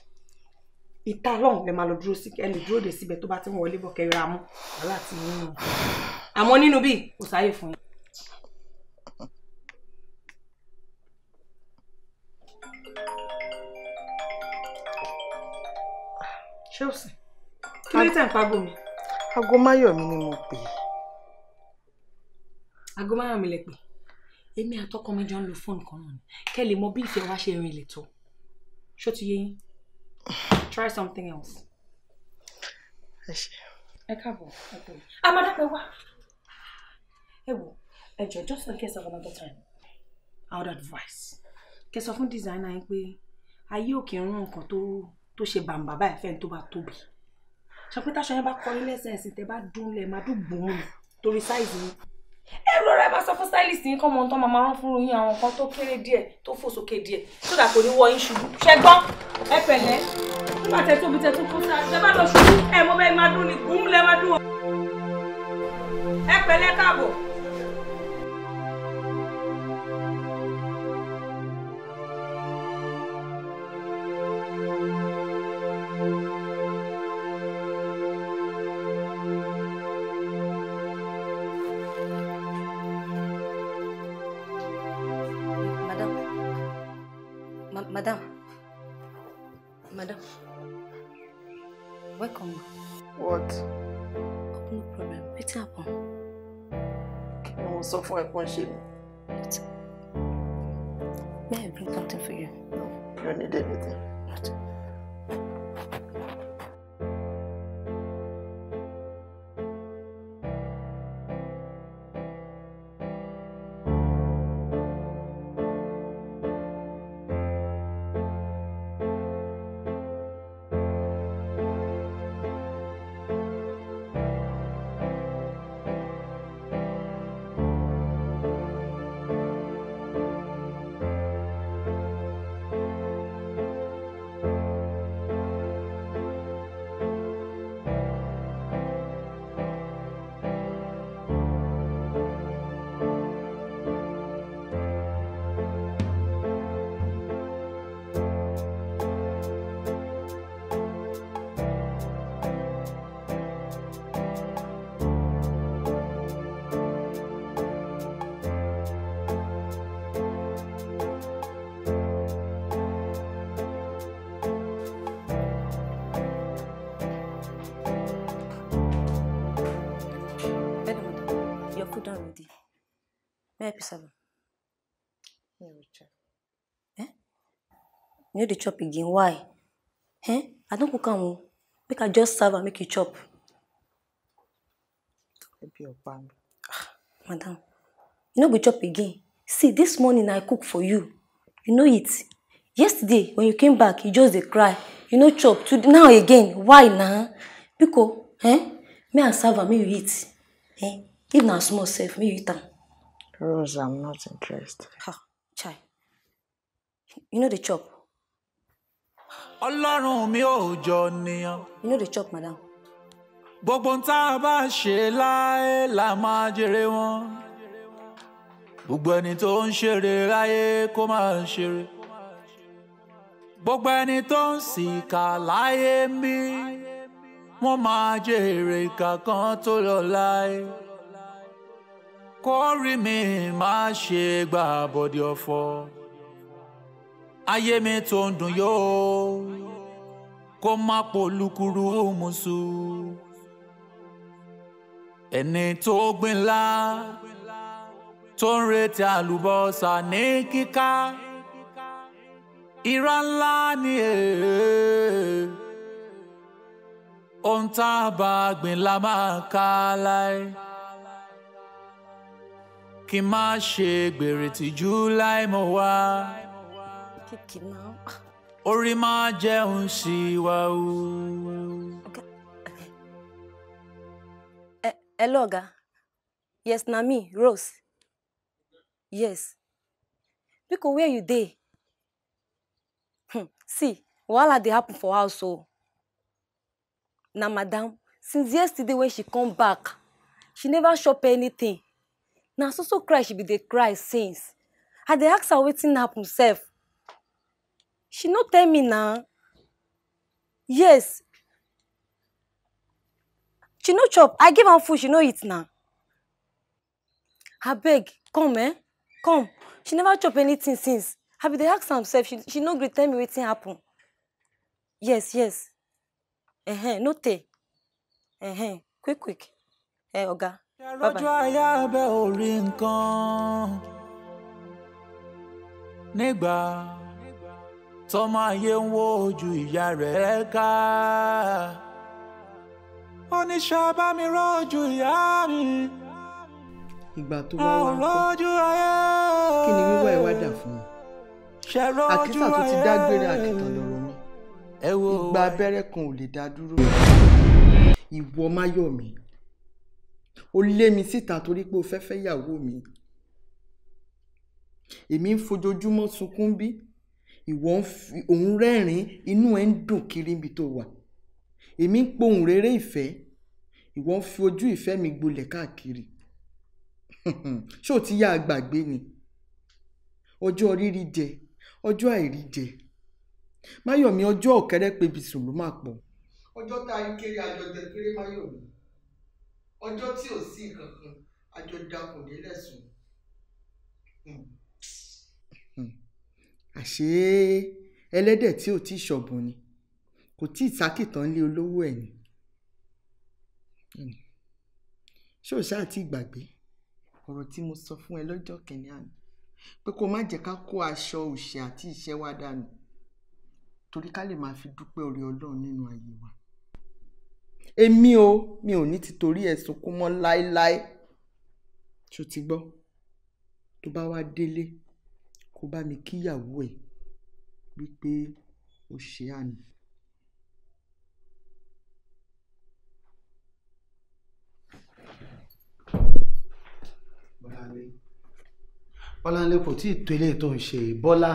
Ìta lọ́hùn lẹ máa lọ dúró sí, ẹ lè dúró dè síbẹ̀ tó bá ti ń wọlé bọ̀ kẹrìíra mú wàhálà ti nínú. Àmọ́ nínú bíi kò sáyè fún yín. Ṣé o sì? Kí ló tẹ̀ ń pagbo mi? Aago Máyọ̀mí ni mo pè. Aago Máyọ̀mí lẹ pè. Èmi àtọkọ mi jọ ń lo fóònù kan náà ni. Kẹ́ lè mọ bí ìfẹ́ wa ṣe rinlẹ̀ tó. Ṣó ti yé yín? Try something else. Ẹ ṣé. Ẹ káàbọ̀. Amadapẹ wá. Ẹ wò, ẹ jọ̀ọ́, just in case of another time, I would advise. Kẹ́ sọ fún designer yín pé ayé ò kì í rán nǹkan tó ṣe bàǹbà báyìí fẹ́ni tó bá tóbi. Ṣe pé táṣọ yẹn bá kọ ilé ẹsẹ̀ ẹ̀sìn tẹ́ bá dún lẹ̀ máa dún gbòòrùn torí sáìzì yín. Ẹ rọra ẹ bá sọ fún stylist yín kọ́ mọ ohun tó máa rán fún yín, àwọn nǹkan tó kéré díẹ̀ tó fò sókè díẹ̀ sódà kò ní wọ yín ṣubú. Ṣẹ gbọ́n, ẹ pẹ̀lẹ́, nígbà tẹ tóbi tẹ tún kó sáà tẹ bá lọ ṣubú ẹ mọ bẹ́ẹ̀ máa dún ni gbùm lẹ máa dún o. Ẹ pẹ̀lẹ́, káàbọ̀. Madam. Madam. Madam. Welcome. What? No problem. Wetin happen? Kí ni mo sọ fún ẹ pọ́n ṣe mi? May I bring something for you? No, you don't need anything. What? May I be seven? Eh? You know the chop again. Why? Eh? I don't cook am. Make I just serve and make you chop. Madam, you no go chop again. See, this morning I cook for you. You know it. Yesterday, when you came back, you just dey cry. You no chop. To now again. Why now? Biko, eh? May I serve and make you eat. Eh? If na small self, may you eat am. Rose, I'm not interested. Ha, chai. You know the chop. Ọlọ́run mi ò jọ nìyàn. You know the chop, madam. Gbogbo ń tá a bá ṣe láé la máa jèrè wọn. Gbogbo ẹni tó ń ṣeré láyé kó máa ṣeré. Gbogbo ẹni tó ń ṣìkà láyé ń bí. Wọ́n máa jèrè ìkà kan tó lọ láé. Kórí mi má ṣe gbà bọ̀dì ọ̀fọ̀. Ayé mi tó ń dùn yóò kó má polúkúrú mùsù. Ẹni tó gbìn lá tó ń retí àlùbọ́sà ní kíká. Irọ́ ńlá ni èè. Ohun tá a bá gbìn la máa ká láé. Kí má ṣe gbèrè tìjú láì mọ̀ wá. Orí máa jẹun sí wa o. Hello, Oga. Yes, na me, Rose. Yes. Biko, where you dey? See, wahala dey happen for house o. Na madam, since yesterday when she come back, she never chop anything. Na so so cry she be dey cry since. I dey ask her wetin happen sef. She no tell me na. Yes. She no chop. I give am food, she no eat na. Abeg, come eh? Come. She never chop anything since. I be dey ask am sef, she no gree tell me wetin happen. Yes, yes. No tey. Quick, quick. Eh, Oga. Rọ́jò ayé abẹ́ orí nǹkan nígbà tọ́mọ ayé ń wo ojú ìyá rẹ̀ ká. Oníṣẹ́ bá mi rọ́jú ìyá mi. Ìgbà tó wá wá ń kọ́ kí ni wíwá ẹ wá dà fún mi? Àkísà tó ti dágbére àkìtàn lọ̀rọ̀ mi. Ìgbà abẹ́rẹ́ kan ò lè dá dúró. Ìwọ Máyọ̀mí, ó lé mi síta torí pé o fẹ́ fẹ́ ìyàwó mi. Èmi ń fojoojúmọ́ sunkún bí, ìwọ òun rẹ́rìn-ín, inú ẹ̀ ń dùn kiri níbi tó wà. Èmi ń pohùn réré ìfẹ́, ìwọ ń fi ojú ìfẹ́ mi gbolẹ̀ káàkiri. Ṣé o ti yá a gbàgbé ni? Ọjọ́ rírí jẹ, ọjọ́ àìrí jẹ. Máyọ̀mí, ọjọ́ ọ̀kẹ́rẹ́ pebi sùn ló máa pọ̀. Ọjọ́ tá a rí kéré àjọjẹ kéré Máyọ̀mí. Ọjọ́ tí ò sí nǹkan àjọ dakùn délẹ̀ sùn. Àṣé ẹlẹ́dẹ̀ tí ò tí ì ṣọ̀bùn ni, kò tí ì sákìtàn lé olówó ẹ̀ ni. Ṣé o ṣáà ti gbàgbé ọ̀rọ̀ tí mo sọ fún ẹ lọ́jọ́ kìnìún àná pé kó má jẹ́ ká kó aṣọ òṣì àti ìṣẹ́ wa dànù torí ká lè máa fi dúpẹ́ oore Ọlọ́run nínú ayé wa. Èmi o, mi ò ní ti torí ẹ̀ sunkún mọ́ láéláé. Ṣó ti gbọ́? Tó bá wá délé, kó bá mi kíyàwó ẹ̀ wípé ó ṣe àná. Bọ́láńlé kò tí ì tó eléyìí tó ń ṣe Bọ́lá.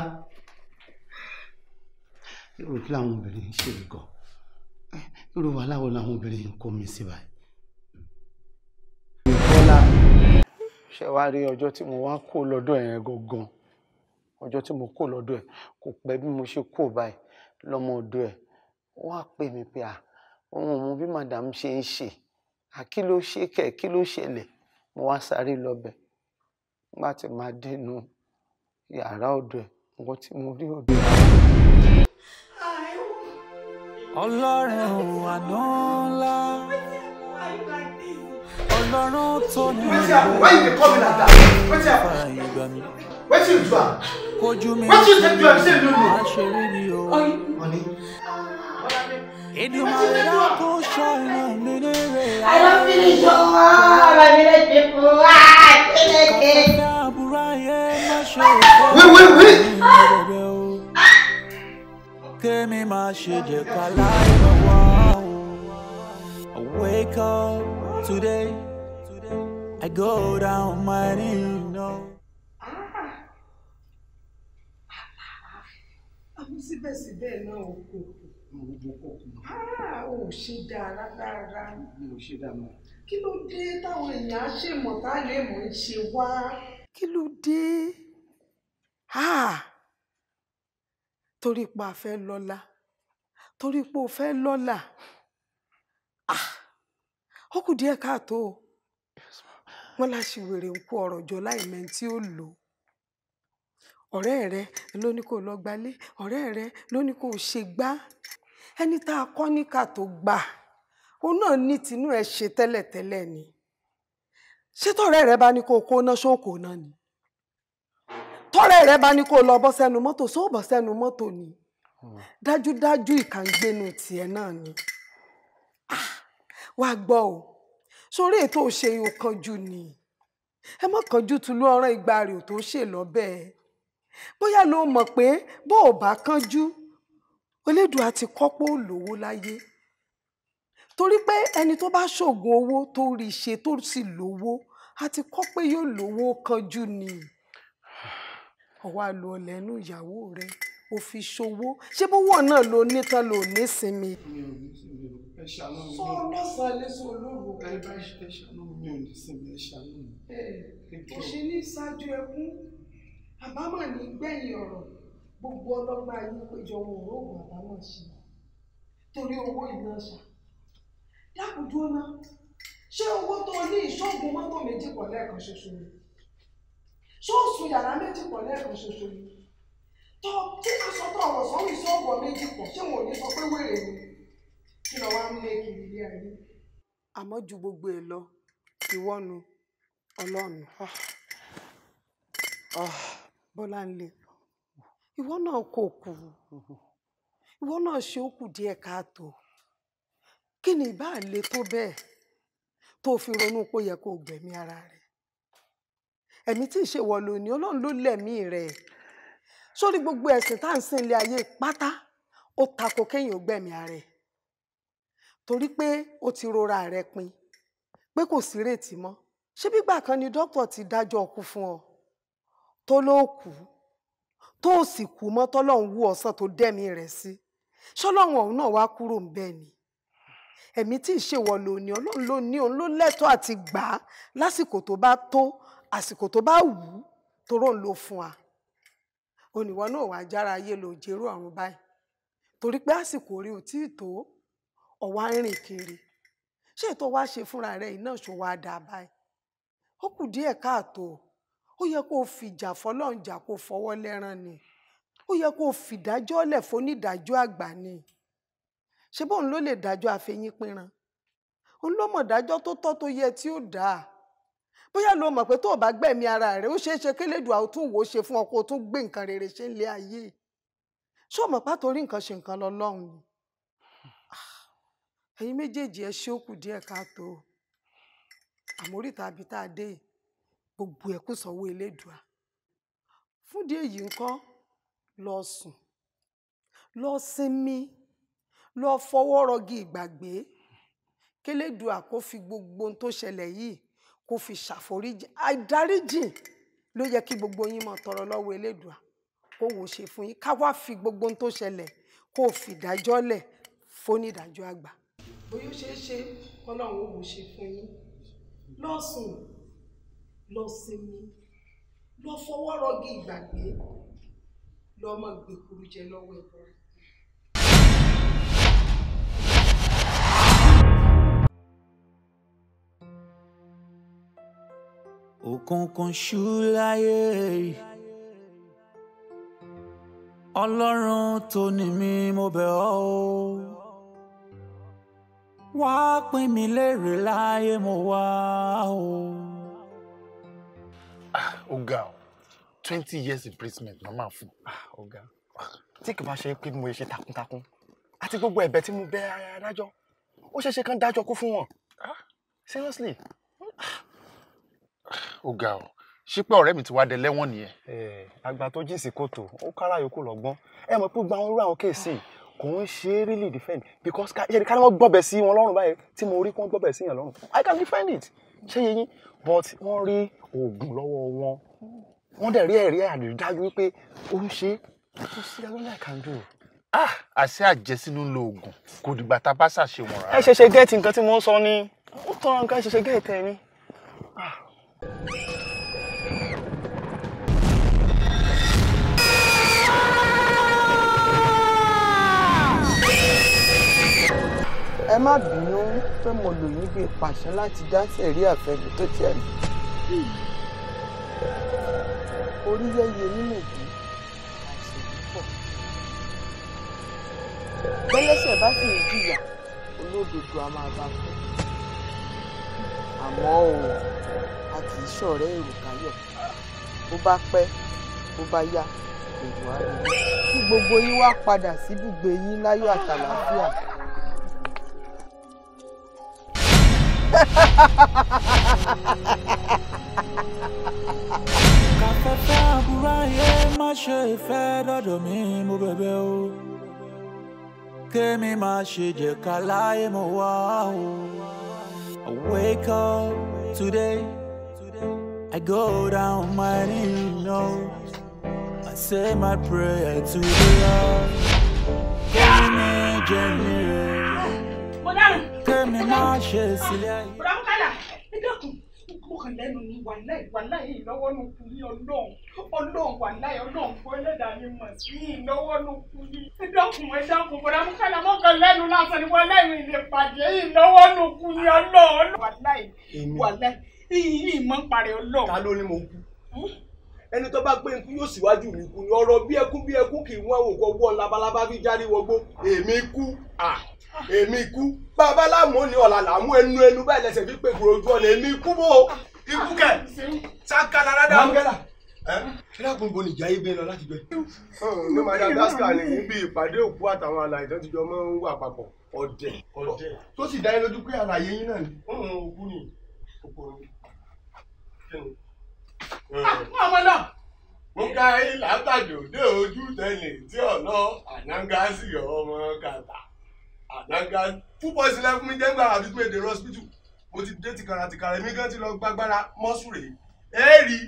Irú kí làwọn obìnrin ń ṣe gan? Irú wàhálà wo làwọn obìnrin ń kó mi sí báyìí? Bọ́lá, ṣé wàá rí ọjọ́ tí mo wá kó lọ́dọ̀ ẹ̀ gangan? Ọjọ́ tí mo kó lọ́dọ̀ ẹ̀ kò pẹ́ bí mo ṣe kó báyìí lọ́mọ ọ̀dọ̀ ẹ̀. Wọ́n á pè mí pé à, òun ò mọ bí madam ṣe ń ṣe. À kí ló ṣe kẹ̀, kí ló ṣẹlẹ̀? Mo wá sáré lọ bẹ̀. Nígbà tí màá dénú yàrá ọ̀dọ̀ ẹ̀, nǹkan tí mo rí ọ̀dọ̀ ẹ̀. Ọlọ́run àánú ńlá, Ọlọ́run tó ní ìgbà. Why you dey call me like that? Wetin happen? Wetin you do am? Kojú mi Wetin you take do am say you no know? ṣe rí mi o. Honey. Èdùmàrè dákun ṣọ́ ìran mi ní rè. I don finish your work, my village people. Ah, finish it. Wait, wait, wait. Kémi máa ṣe jẹ́ ká láì lọ́wọ́ o. I wake up today, I go down my knee, no. Àmọ́ síbẹ̀síbẹ̀ náà o kò ò ṣe dáa rárá. Mi ò ṣe dáa mọ́. Kí ló dé táwọn èèyàn á ṣèmọ̀ tá lè mọ̀ ń ṣe wá? Kí ló dé? Torí pé a fẹ́ lọ́lá, torí pé o fẹ́ lọ́lá, ó kù díẹ̀ káàtó o. Wọ́n láṣìwèrè ń kó ọ̀rọ̀ jọ láì mẹ́ni tí ó lò ó. Ọ̀rẹ́ rẹ ló ní kó lọ gbalé, ọ̀rẹ́ rẹ ló ní kó ṣe gbá. Ẹni tá a kọ́ níkà tó gbà, òun náà ní tinú ẹ ṣe tẹ́lẹ̀tẹ́lẹ̀ ni. Ṣé tọ̀rẹ́ rẹ bá ní kó kó ná ṣókò náà ni? Tọ́rẹ́ rẹ bá ní kó lọ bọ́ sẹ́nu mọ́tò, só bọ́ sẹ́nu mọ́tò ni? Dájúdájú ìkàngbénu tiẹ̀ náà ni. Wá gbọ́ o, sórí ètò òṣè yóò kanjú ni. Ẹ má kanjú tulú ọ̀ràn ìgbà rẹ̀ ò tó ṣe lọ́bẹ̀. Bóyá ló mọ̀ pé bó o bá kánjú, Elédùà ti kọ́ pé ó lówó láyé. Torí pé ẹni tó bá ṣoògùn owó tó rí ṣe tó sì lówó, a ti kọ́ pé yóò lówó kánjú ni. Ọwọ́ àlọ́ ọ̀lẹ́nu ìyàwó rẹ̀, ó fi ṣòwò. Ṣé bówó náà ló ní tán ló ní sinmi? Mi ò ní sinmi o, ẹ ṣàánú mi. Sọ lọ́sàn-án lé sọ olóru. Ẹ bá ẹ ṣàánú mi, mi ò ní sinmi, ẹ ṣàánú mi. Kò ṣe ní ṣáájú ẹkún, àbámọ̀ ní gbẹ̀yìn ọ̀rọ̀. Gbogbo ọlọ́gbọ́n ayé péjọ wọn ò róògùn àbámọ̀ ṣe torí owó iná ṣá. Dákun dúró ná, ṣé owó tó ní ìṣọ́gun mọ́tò méjì pọ̀ lẹ́ẹ̀kan ṣoṣo ni? Ṣóòsùn yàrá méjì pọ̀ lẹ́ẹ̀kan ṣoṣo ni? Tó tí aṣọ tó ọ̀rọ̀ sọ́run ìṣọ́wọ̀ méjì pọ̀, ṣé wọn ò ní sọ pé wèrè ni? Kí lọ wá ń lé kiri ilé ayé? Àmọ́ ju gbogbo ẹ̀ lọ, ìwọ́nu Ọlọ́run. Bọ́láńlé, ìwọ náà kò kù, ìwọ náà ṣe ó kù díẹ̀ káàtó. Kí ni ìbá le tó bẹ́ẹ̀ tó fi ronú pé ó yẹ kó gbẹ̀mí ara rẹ̀? Ẹ̀mí tí ìṣèwọ lò ní Ọlọ́run ló lẹ̀mí rẹ̀. Sórí gbogbo ẹ̀sìn tá à ń sìn ilé ayé pátá, ó tako kéèyàn gbẹ̀mí ara rẹ̀. Torí pé ó ti rora rẹ̀ pin, pé kò sí ìrètí mọ́. Ṣé bígbà kan ni dókítà ti dájọ́ ọkú fún ọ tó ló kú, tó sì kú mọ́ tọ́lọ́run wú ọ̀sán tó dẹ́mi rẹ̀ sí? Ṣọlọ́run ọ̀hún náà wá kúrò ń bẹ́ẹ̀ ni? Ẹ̀mí tí ìṣèwọ lò ní Ọlọ́run ló ní, òun ló lẹ́tọ̀ọ́ àti gbà á lásìkò tó bá tó, àsìkò tó bá wù ú, toró ń lo fún wa. Oníwọ náà wàá jára ayé lò jérò ọ̀run báyìí torí pé àsìkò rí ò tí ì tó, ọ̀wá ń rìn kiri. Ṣé ètò wa ṣe fúnra rẹ̀ iná ṣò wá dà báyìí? Ó kù díẹ̀ káàtó. Ó yẹ kó o fìjà fọlọ́run jà kó o fọwọ́ lẹ́rán ni. Ó yẹ kó o fìdájọ́ lẹ̀ fónídàájọ́ àgbà ni. Ṣé bóun ló lè dájọ́ àfẹ̀yìn pínran? Òun ló mọ̀ dájọ́ tó tọ́ tó yẹ tí ó dáa. Bóyá ló mọ̀ pé tó o bá gbẹ̀mí ara rẹ̀, ó ṣeé ṣe kélédùà ó tún wò ó ṣe fún ọ kó o tún gbé nǹkan rere ṣe ń lé ayé. Ṣé o mọ̀ pá torí nǹkan ṣe nǹkan lọ́lọ́run ni? Ẹ̀yin méjèèjì ẹ ṣe ó kù díẹ̀ káàtó. Àmóríta àbí tá a dé yìí, gbogbo ẹ̀ kù sọ́wọ́ Elédùà. Fúndìí èyí ńkọ́, lọ sùn, lọ sinmi, lọ fọwọ́ rọgí ìgbàgbé. Kélédùà kó fi gbogbo ohun tó ṣẹlẹ̀ yìí kó fi ṣàforíjì. Àìdáríjì ló yẹ kí gbogbo yín máa tọrọ lọ́wọ́ Elédùà kó wò ṣe fún yín, ká wá fi gbogbo ohun tó ṣẹlẹ̀ kó fìdájọ́ lẹ̀ fónídàájọ́ àgbà. Bóyá ó ṣeé ṣe kọ́lọ́run ó wò ṣe fún yín. Lọ sùn, lọ sinmi, lọ fọwọ́ rọgí ìgbàgbé, lọ máa gbèkúrú jẹ lọ́wọ́ ẹ̀bọra. Òkùnkùn ṣú láyé, Ọlọ́run tó ní mi mo bẹ̀ ọ́ o, wá pín mi lérè láyé mo wá o. Ó ga ọ, 20 years imprisonment ló máa fún. Ọ̀gá, tí kì bá ṣe pé mo ṣe takuntakun àti gbogbo ẹ̀bẹ̀ tí mo bẹ̀ adájọ́, ó ṣeé ṣe kán dájọ́ kú fún wọn, seriously. Ó ga ọ, ṣé pé ọ̀rẹ́ mi ti wá dé lẹ́wọ̀n nìyẹn? Àgbà tó jìn sí kòtò ó kára yòókù lọ́gbọ́n. Ẹ mọ̀ pé gbogbo àwọn irú àwọn case kò ń ṣe é really defend, because ká ní wọ́n gbọ́bẹ̀ sí wọn lọ́rùn báyìí, tí mo rí kí wọ́n gbọ́bẹ̀ sí yàn lọ́rùn, I can defend it, ṣé yẹ yín? But wọ́n rí oògùn lọ́wọ́ wọn, wọ́n dẹ̀ rí ẹ̀rí àrídájú wípé ó ń ṣe é. Kò sí all I can do. Ah, àṣé àjẹsínú ń lo oògùn, kò dìgbà tá a bá ṣàṣe wọn rárá. Ẹ ṣẹ̀ṣẹ̀ get nǹkan tí mo ń sọ ni, ó tán nǹkan, ẹ ṣẹ̀ṣẹ̀ get ẹ ni. Ẹ má bínú pé mo lò yín bíi pàṣẹ láti dá sẹ̀ríà fẹ́ni tó tiẹ̀ mí. Orí yẹ́yẹ nínú ìbí àṣẹ púpọ̀. Bẹ́lẹ́sẹ̀ bá sì ń jìyà, olódodo a máa bá fẹ́. Àmọ́ o, a kì í ṣọ̀rẹ́ èrò káyọ̀. Bó bá pẹ́, bó bá yá, èrò á rí. Kí gbogbo yín wá padà síbùgbé yín láyọ̀ àtàlàáfíà. Káfẹ́fẹ́ àbúrò ayé má ṣe ìfẹ́ dọ́dọ̀ mi, mo bẹ̀bẹ̀ o. Kémi má ṣe jẹ̀ka láyé mo wá o. I wake up today, I go down my knees, no. I say my prayer to the Lord. Kémi jẹ́ mi rẹ̀. Mo dáràn. Kémi má ṣe sílẹ̀ ayé. Bùrọ̀ Mukala, ẹ dákun, mo kàn lẹ́nu ni, wàláì wàláì ìlọ́wọ́ nù kú ní Ọlọ́run, Ọlọ́run, wàláì Ọlọ́run fún ẹlẹ́dàá ni mọ̀ sí ìlọ́wọ́ nù kú ní. Ẹ dákun, ẹ dákun, Bùrọ̀ Mukala, mo kàn lẹ́nu lásán ni, wàláì mi lè pàdé ìlọ́wọ́ nù kú ní Ọlọ́run, wàláì wàláì ìmọ̀ ń parẹ́ Ọlọ́run. Ta ló ní mo kú? Ẹni tó bá pé nkú yóò síwájú mi kú ni. Ọ̀rọ̀ bí ẹkún bí ẹkún kì í wọ́n wò kọ́ wọ́n labalábá fi jáde wọgbó. Èmi kú, èmi kú, bàbá láàmú ni ọ̀la làmú, ẹnu ẹnu báyìí lẹ́sẹ̀ fi pé kúrò ojú ọ̀nà, èmi kú bò. Ikú kẹ sákàlà rádà. Mọ́ngẹ́là, ẹ dákun, bo nìjà yìí gbé lọ láti gbé. Ní Madagascar ni níbi ìpàdé òkú àtàwọn alàyè tó ti jọ máa ń wà papọ̀. Ọ̀dẹ̀ ọ̀dẹ̀ tó sì dá yín lójú pé àlàyé yín náà ni. Òkú ni òkú ni. Ọmọ náà. Mo ka ilà tàjò dé ojú tẹ̀lé tí ọ̀nà ànágásì ọmọ kàtà ànágá púpọ̀ sílẹ̀ fún mi jẹ́ gbà àbí pé dèrò hospital mo ti dé tìkàrà tìkàrà, èmi gan ti lọ gbàgbára mọ́sù rèé. Ẹ rí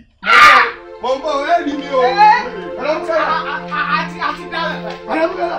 mo ń bọ̀, ẹ rí mi o. Àti dára. Ọlọ́múkẹ́lá.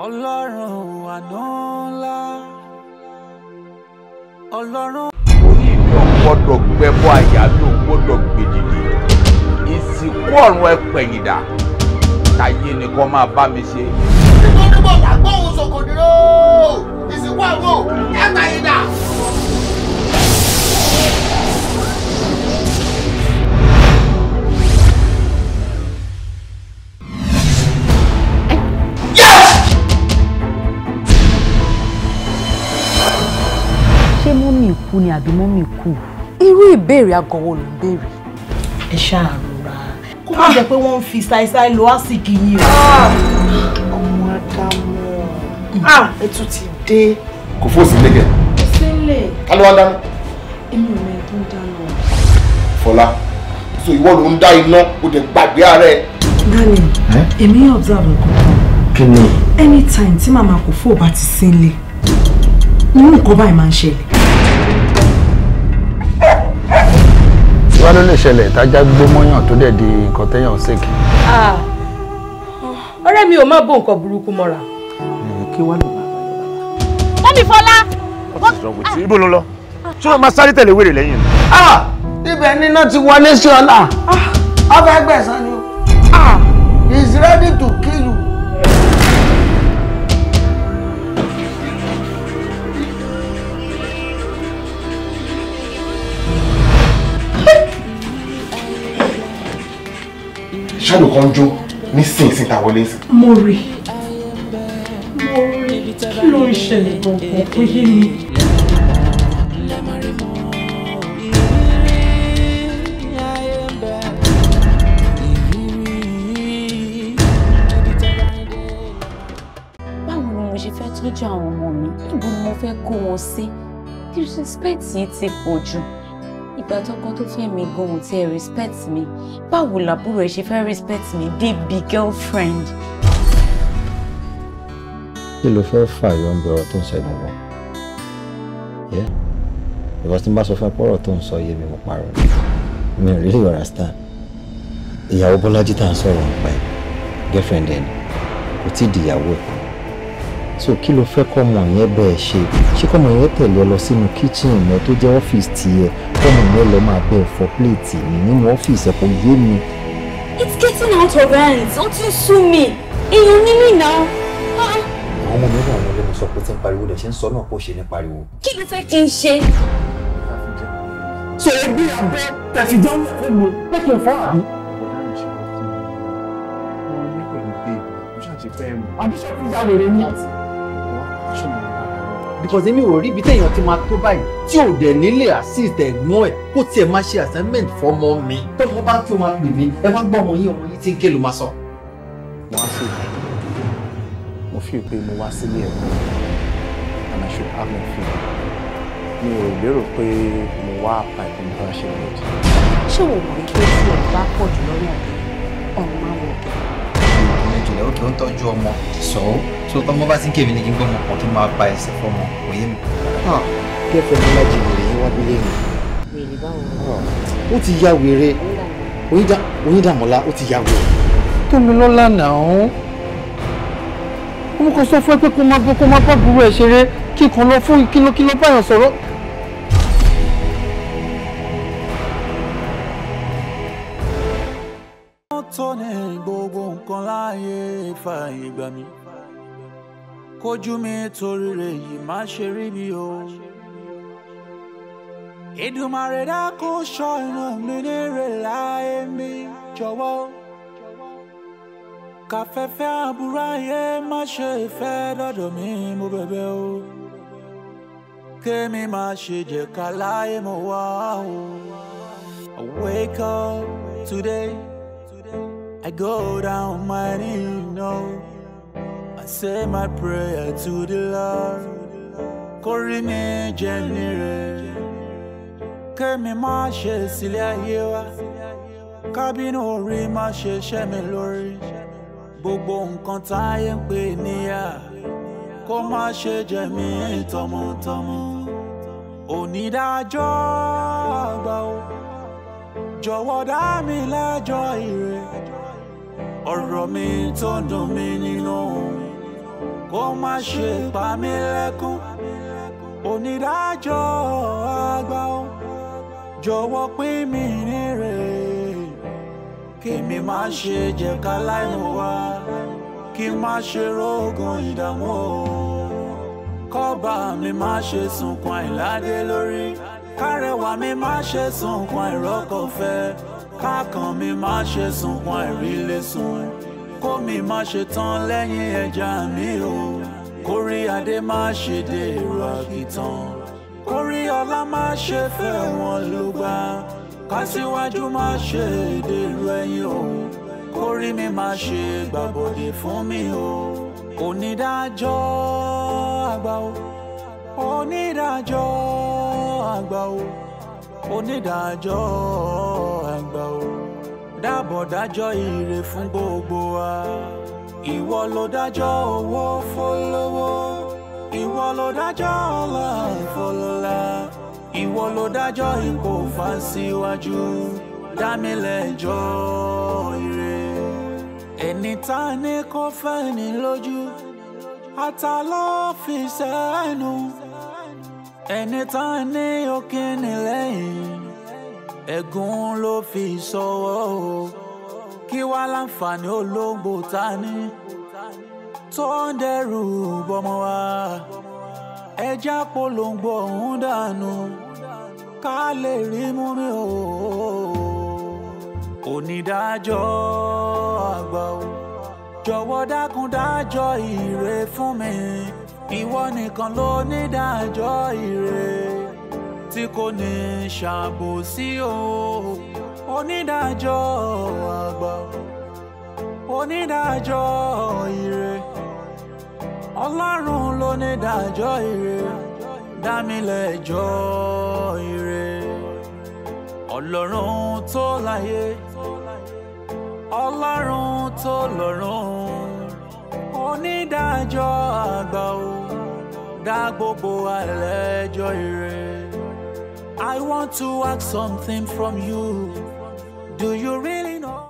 Ọlọ́run àánú ńlá. Ọlọ́run. Orí mi ò gbọ́dọ̀ gbẹbọ, àyà mi ò gbọ́dọ̀ gbèdìdì. Ìsìnkú ọ̀run ẹ̀pẹ̀yìndà táyé nìkan máa bá mi ṣe. Nítorí mo wà gbóhùn sòkòdìrò ìsìnkú ọ̀run ẹ̀pẹ̀yìndà. Ṣé mọ́mì kú ni àbí mọ́mì kú? Irú ìbéèrè àgọ̀ wo ló ń béèrè? Ẹ ṣáà rọra kó má jẹ́ pé wọ́n ń fi ṣáìṣáì lo àsìkò yìí o. Ọmọ Ádámù, ètò ti dé. Kò fóòsì lẹ́gẹ̀. Kò sílẹ̀. Ta ló wá ń dáná? Èmi ò mẹ́ni tó ń dáná. Fọlá, so ìwọ ló ń dá iná, o dẹ̀ gbàgbé ara ẹ. Darling, èmi observe nǹkan kan. Kí ni? Anytime tí màmá kò fò bá ti sílẹ̀, irú nǹkan báyìí máa ń ṣẹlẹ̀. Wá ló lè ṣẹlẹ̀ tájá gbó mọ́yàn tó dẹ̀ di nǹkan téèyàn ṣèkì. Ọ̀rẹ́ mi ò má bó nǹkan burúkú mọ́ra. Kí wàá lò máa bá yọ bàbá. Mọ́mì Fọlá. What is wrong with you? Ibo ló lọ? Ṣé o máa sáré tẹ̀lé wèrè lẹ́yìn ni? Ibẹ̀ níná ti wọlé sí ọ̀la. Ọbẹ̀ gbẹ̀san ni o. He is ready to kill you. Ṣáàlù kan jó nísinsìnyí tá a wọlé sí. Mo rí, kí ló ń ṣẹlẹ̀ gangan? Kò yé mi. Báwo ni mo ṣe fẹ́ tọ́jú àwọn ọmọ mi? Ibo ni mo fẹ́ kó wọn sí? Disrespect yìí ti pọ̀ jù. Ìgbà tọkọ tó fẹ́ mi gan-an tí ẹ respect mi, báwo làbúrò ẹ ṣe fẹ́ respect mi débi girlfriend? Kí ló fẹ́ fàyọ ń bẹ ọ̀rọ̀ tó ń sọ ìgbọ̀ngàn? Yeah, because tí n bá sọ fún ẹ pé ọ̀rọ̀ tó ń sọ yé mi, mo parọ́ mi ò really understand. Ìyàwó Bọ́lájí tá à ń sọ̀rọ̀ nípa ẹ̀, girlfriend ẹ̀ ni, kò tí ì di ìyàwó ẹ̀. So kí ló fẹ́ kọ́mọ yẹn bẹ́ẹ̀ ṣe? Ṣé kọ́mọ yẹn tẹ̀lé ẹ lọ sínú kitchen ẹ tó jẹ́ ọ́fíìsì tiẹ̀, kọ́mọ yẹn lọ máa bẹ́ẹ̀ fọ pléètì mi nínú ọ́fíìsì ẹ? Kò yé mi. It's getting out of hand. Ó ti ń sú mi. Èèyàn ní mí náà. Àwọn ọmọ mi wà lọ́lẹ́, mo sọ pé tí ń pariwo dẹ̀ ṣe ń sọ náà kó ṣe ní pariwo. Kí ló fẹ́ kí n ṣe? So ebi abẹ tẹfijọ́ fún mi pé kí n fọ́ àbí. Àbí ṣe fi ya wèrè ni? Because èmi ò rí ibi téèyàn ti máa tó báyìí tí ò dẹ̀ nílé assist ẹ̀gbọ́n ẹ̀ kó tiẹ̀ máa ṣe assignment fọmọ mi. Tọ́mọ bá tí o máa pè mí, ẹ wá gbọ́ ọmọ yín, ọmọ yín tí ń ké ló máa sọ. Mo wá sí mo feel pé mo wá sílé ẹ̀kọ́ and I should have my freedom. Mi ò lérò pé mo wá apply fún bá ṣe need. Ṣé o mọ̀ wípé tí ọ̀rọ̀ bá pọ̀ jù lọ́rùn ọ̀gẹ̀, ọ̀run máa wọ̀ ọ̀gẹ̀? Ìjìnlẹ̀ òkè ó ń tọ́jú ọmọ sọ ó so tọmọ bá ti ń kémi ní kí n gbọ́mọ kan kí n máa ba ẹsẹ̀ fọmọ, kò yé mi. Girlfriend Bọ́lájí wèrè yẹn wá bílé mi. Wèrè báwo? Ó ti ya wèrè. Oyíndàmọ́lá, ó ti ya wèrè. Tómilọ́lá náà, mo kàn sọ fún ẹ pé kó má bá burú ẹ ṣeré, kí n kàn lọ fún kí ló báyọ̀ sọ̀rọ̀. Tó ní gbogbo nǹkan láàyè fààyè gbà mí, kójú mi torí rẹ̀ yìí má ṣe rí mi o. Èdùmàrè dákun ṣọ́ iná mi nírè láyé mi jọ̀wọ́. Kàfẹ́fẹ́ àbúrò ayé má ṣe fẹ́ dọ̀dọ̀ mi, mo bẹ̀bẹ̀ o. Kémi má ṣe jẹ̀ka láyé mo wá o. I wake up today, I go down my knee, no. I say my prayer to the Lord. Kórí mi jẹ́ nire, kémi má ṣe sílé ayé wa, kábínú orí má ṣe ṣẹ́ mi lórí. Gbogbo nǹkan táyé ń pè níyà, kó má ṣe jẹ mí tọmọtọmọ. Onídàájọ́ àgbà o, jọ̀wọ́ dá mi lẹ́jọ́ ire. Ọ̀rọ̀ mi tó ń dùn mí nínú, kó má ṣe pa mí lẹ́kún. Onídàájọ́ àgbà o, jọ̀wọ́ pín mi níre, kèmi má ṣe jẹ́ ká láìmọ̀ wá, kí má ṣe rógun ìdààmú o. Kọ́ba mi má ṣe sunkún àìládé lórí, kárẹwà mi má ṣe sunkún àìrọ́kọ̀fẹ́, kákan mi má ṣe sunkún àìrílé sùn, kó mi má ṣe tán lẹ́yìn ẹja mi o. Kórí adé má ṣe dèrò àkìtàn, kórí ọlá má ṣe fẹ́ wọn lùgbà, kásíwájú má ṣe dèrò ẹ̀yìn o. Kórí mi má ṣe gbàbọ̀dè fún mi o. Onídàájọ́ àgbà o, onídàájọ́ àgbà o, onídàájọ́ àgbà o, dábọ̀ dájọ́ ire fún gbogbo wa. Ìwọ ló dájọ́ owó fólówó, ìwọ ló dájọ́ ọlá fọlọ́lá, ìwọ ló dájọ́ ipò fásiwájú, dámilẹ́jọ́ ire. Ẹni tá a ní kó fẹ́ ní lójú, ata ló fi sẹ́nu. Ẹni tá a ní òkè ní lẹ́yìn, ẹ̀gún ló fi sọ́wọ́ o. Kí wá láǹfààní olóńgbò tá a ní tó ń dẹrù bọmọ wa? Ẹja polongo ọ̀hún dànù ká lè rí mú mi o. Onídàájọ́ àgbà o, jọ̀wọ́ dákun dájọ́ ire fún mi. Ìwọ nìkan ló nídàájọ́ ire tí kò ní ṣàbòsí o. Onídàájọ́ àgbà, onídàájọ́ ire, Ọlọ́run ló nídàájọ́ ire, dámilẹ́jọ́ ire. Ọlọ́run tó láyé, Ọlọ́run tó lọ́run, onídàájọ́ àgbà o, dá gbogbo àlẹ́jọ́ ire. I want to ask something from you. Do you really know?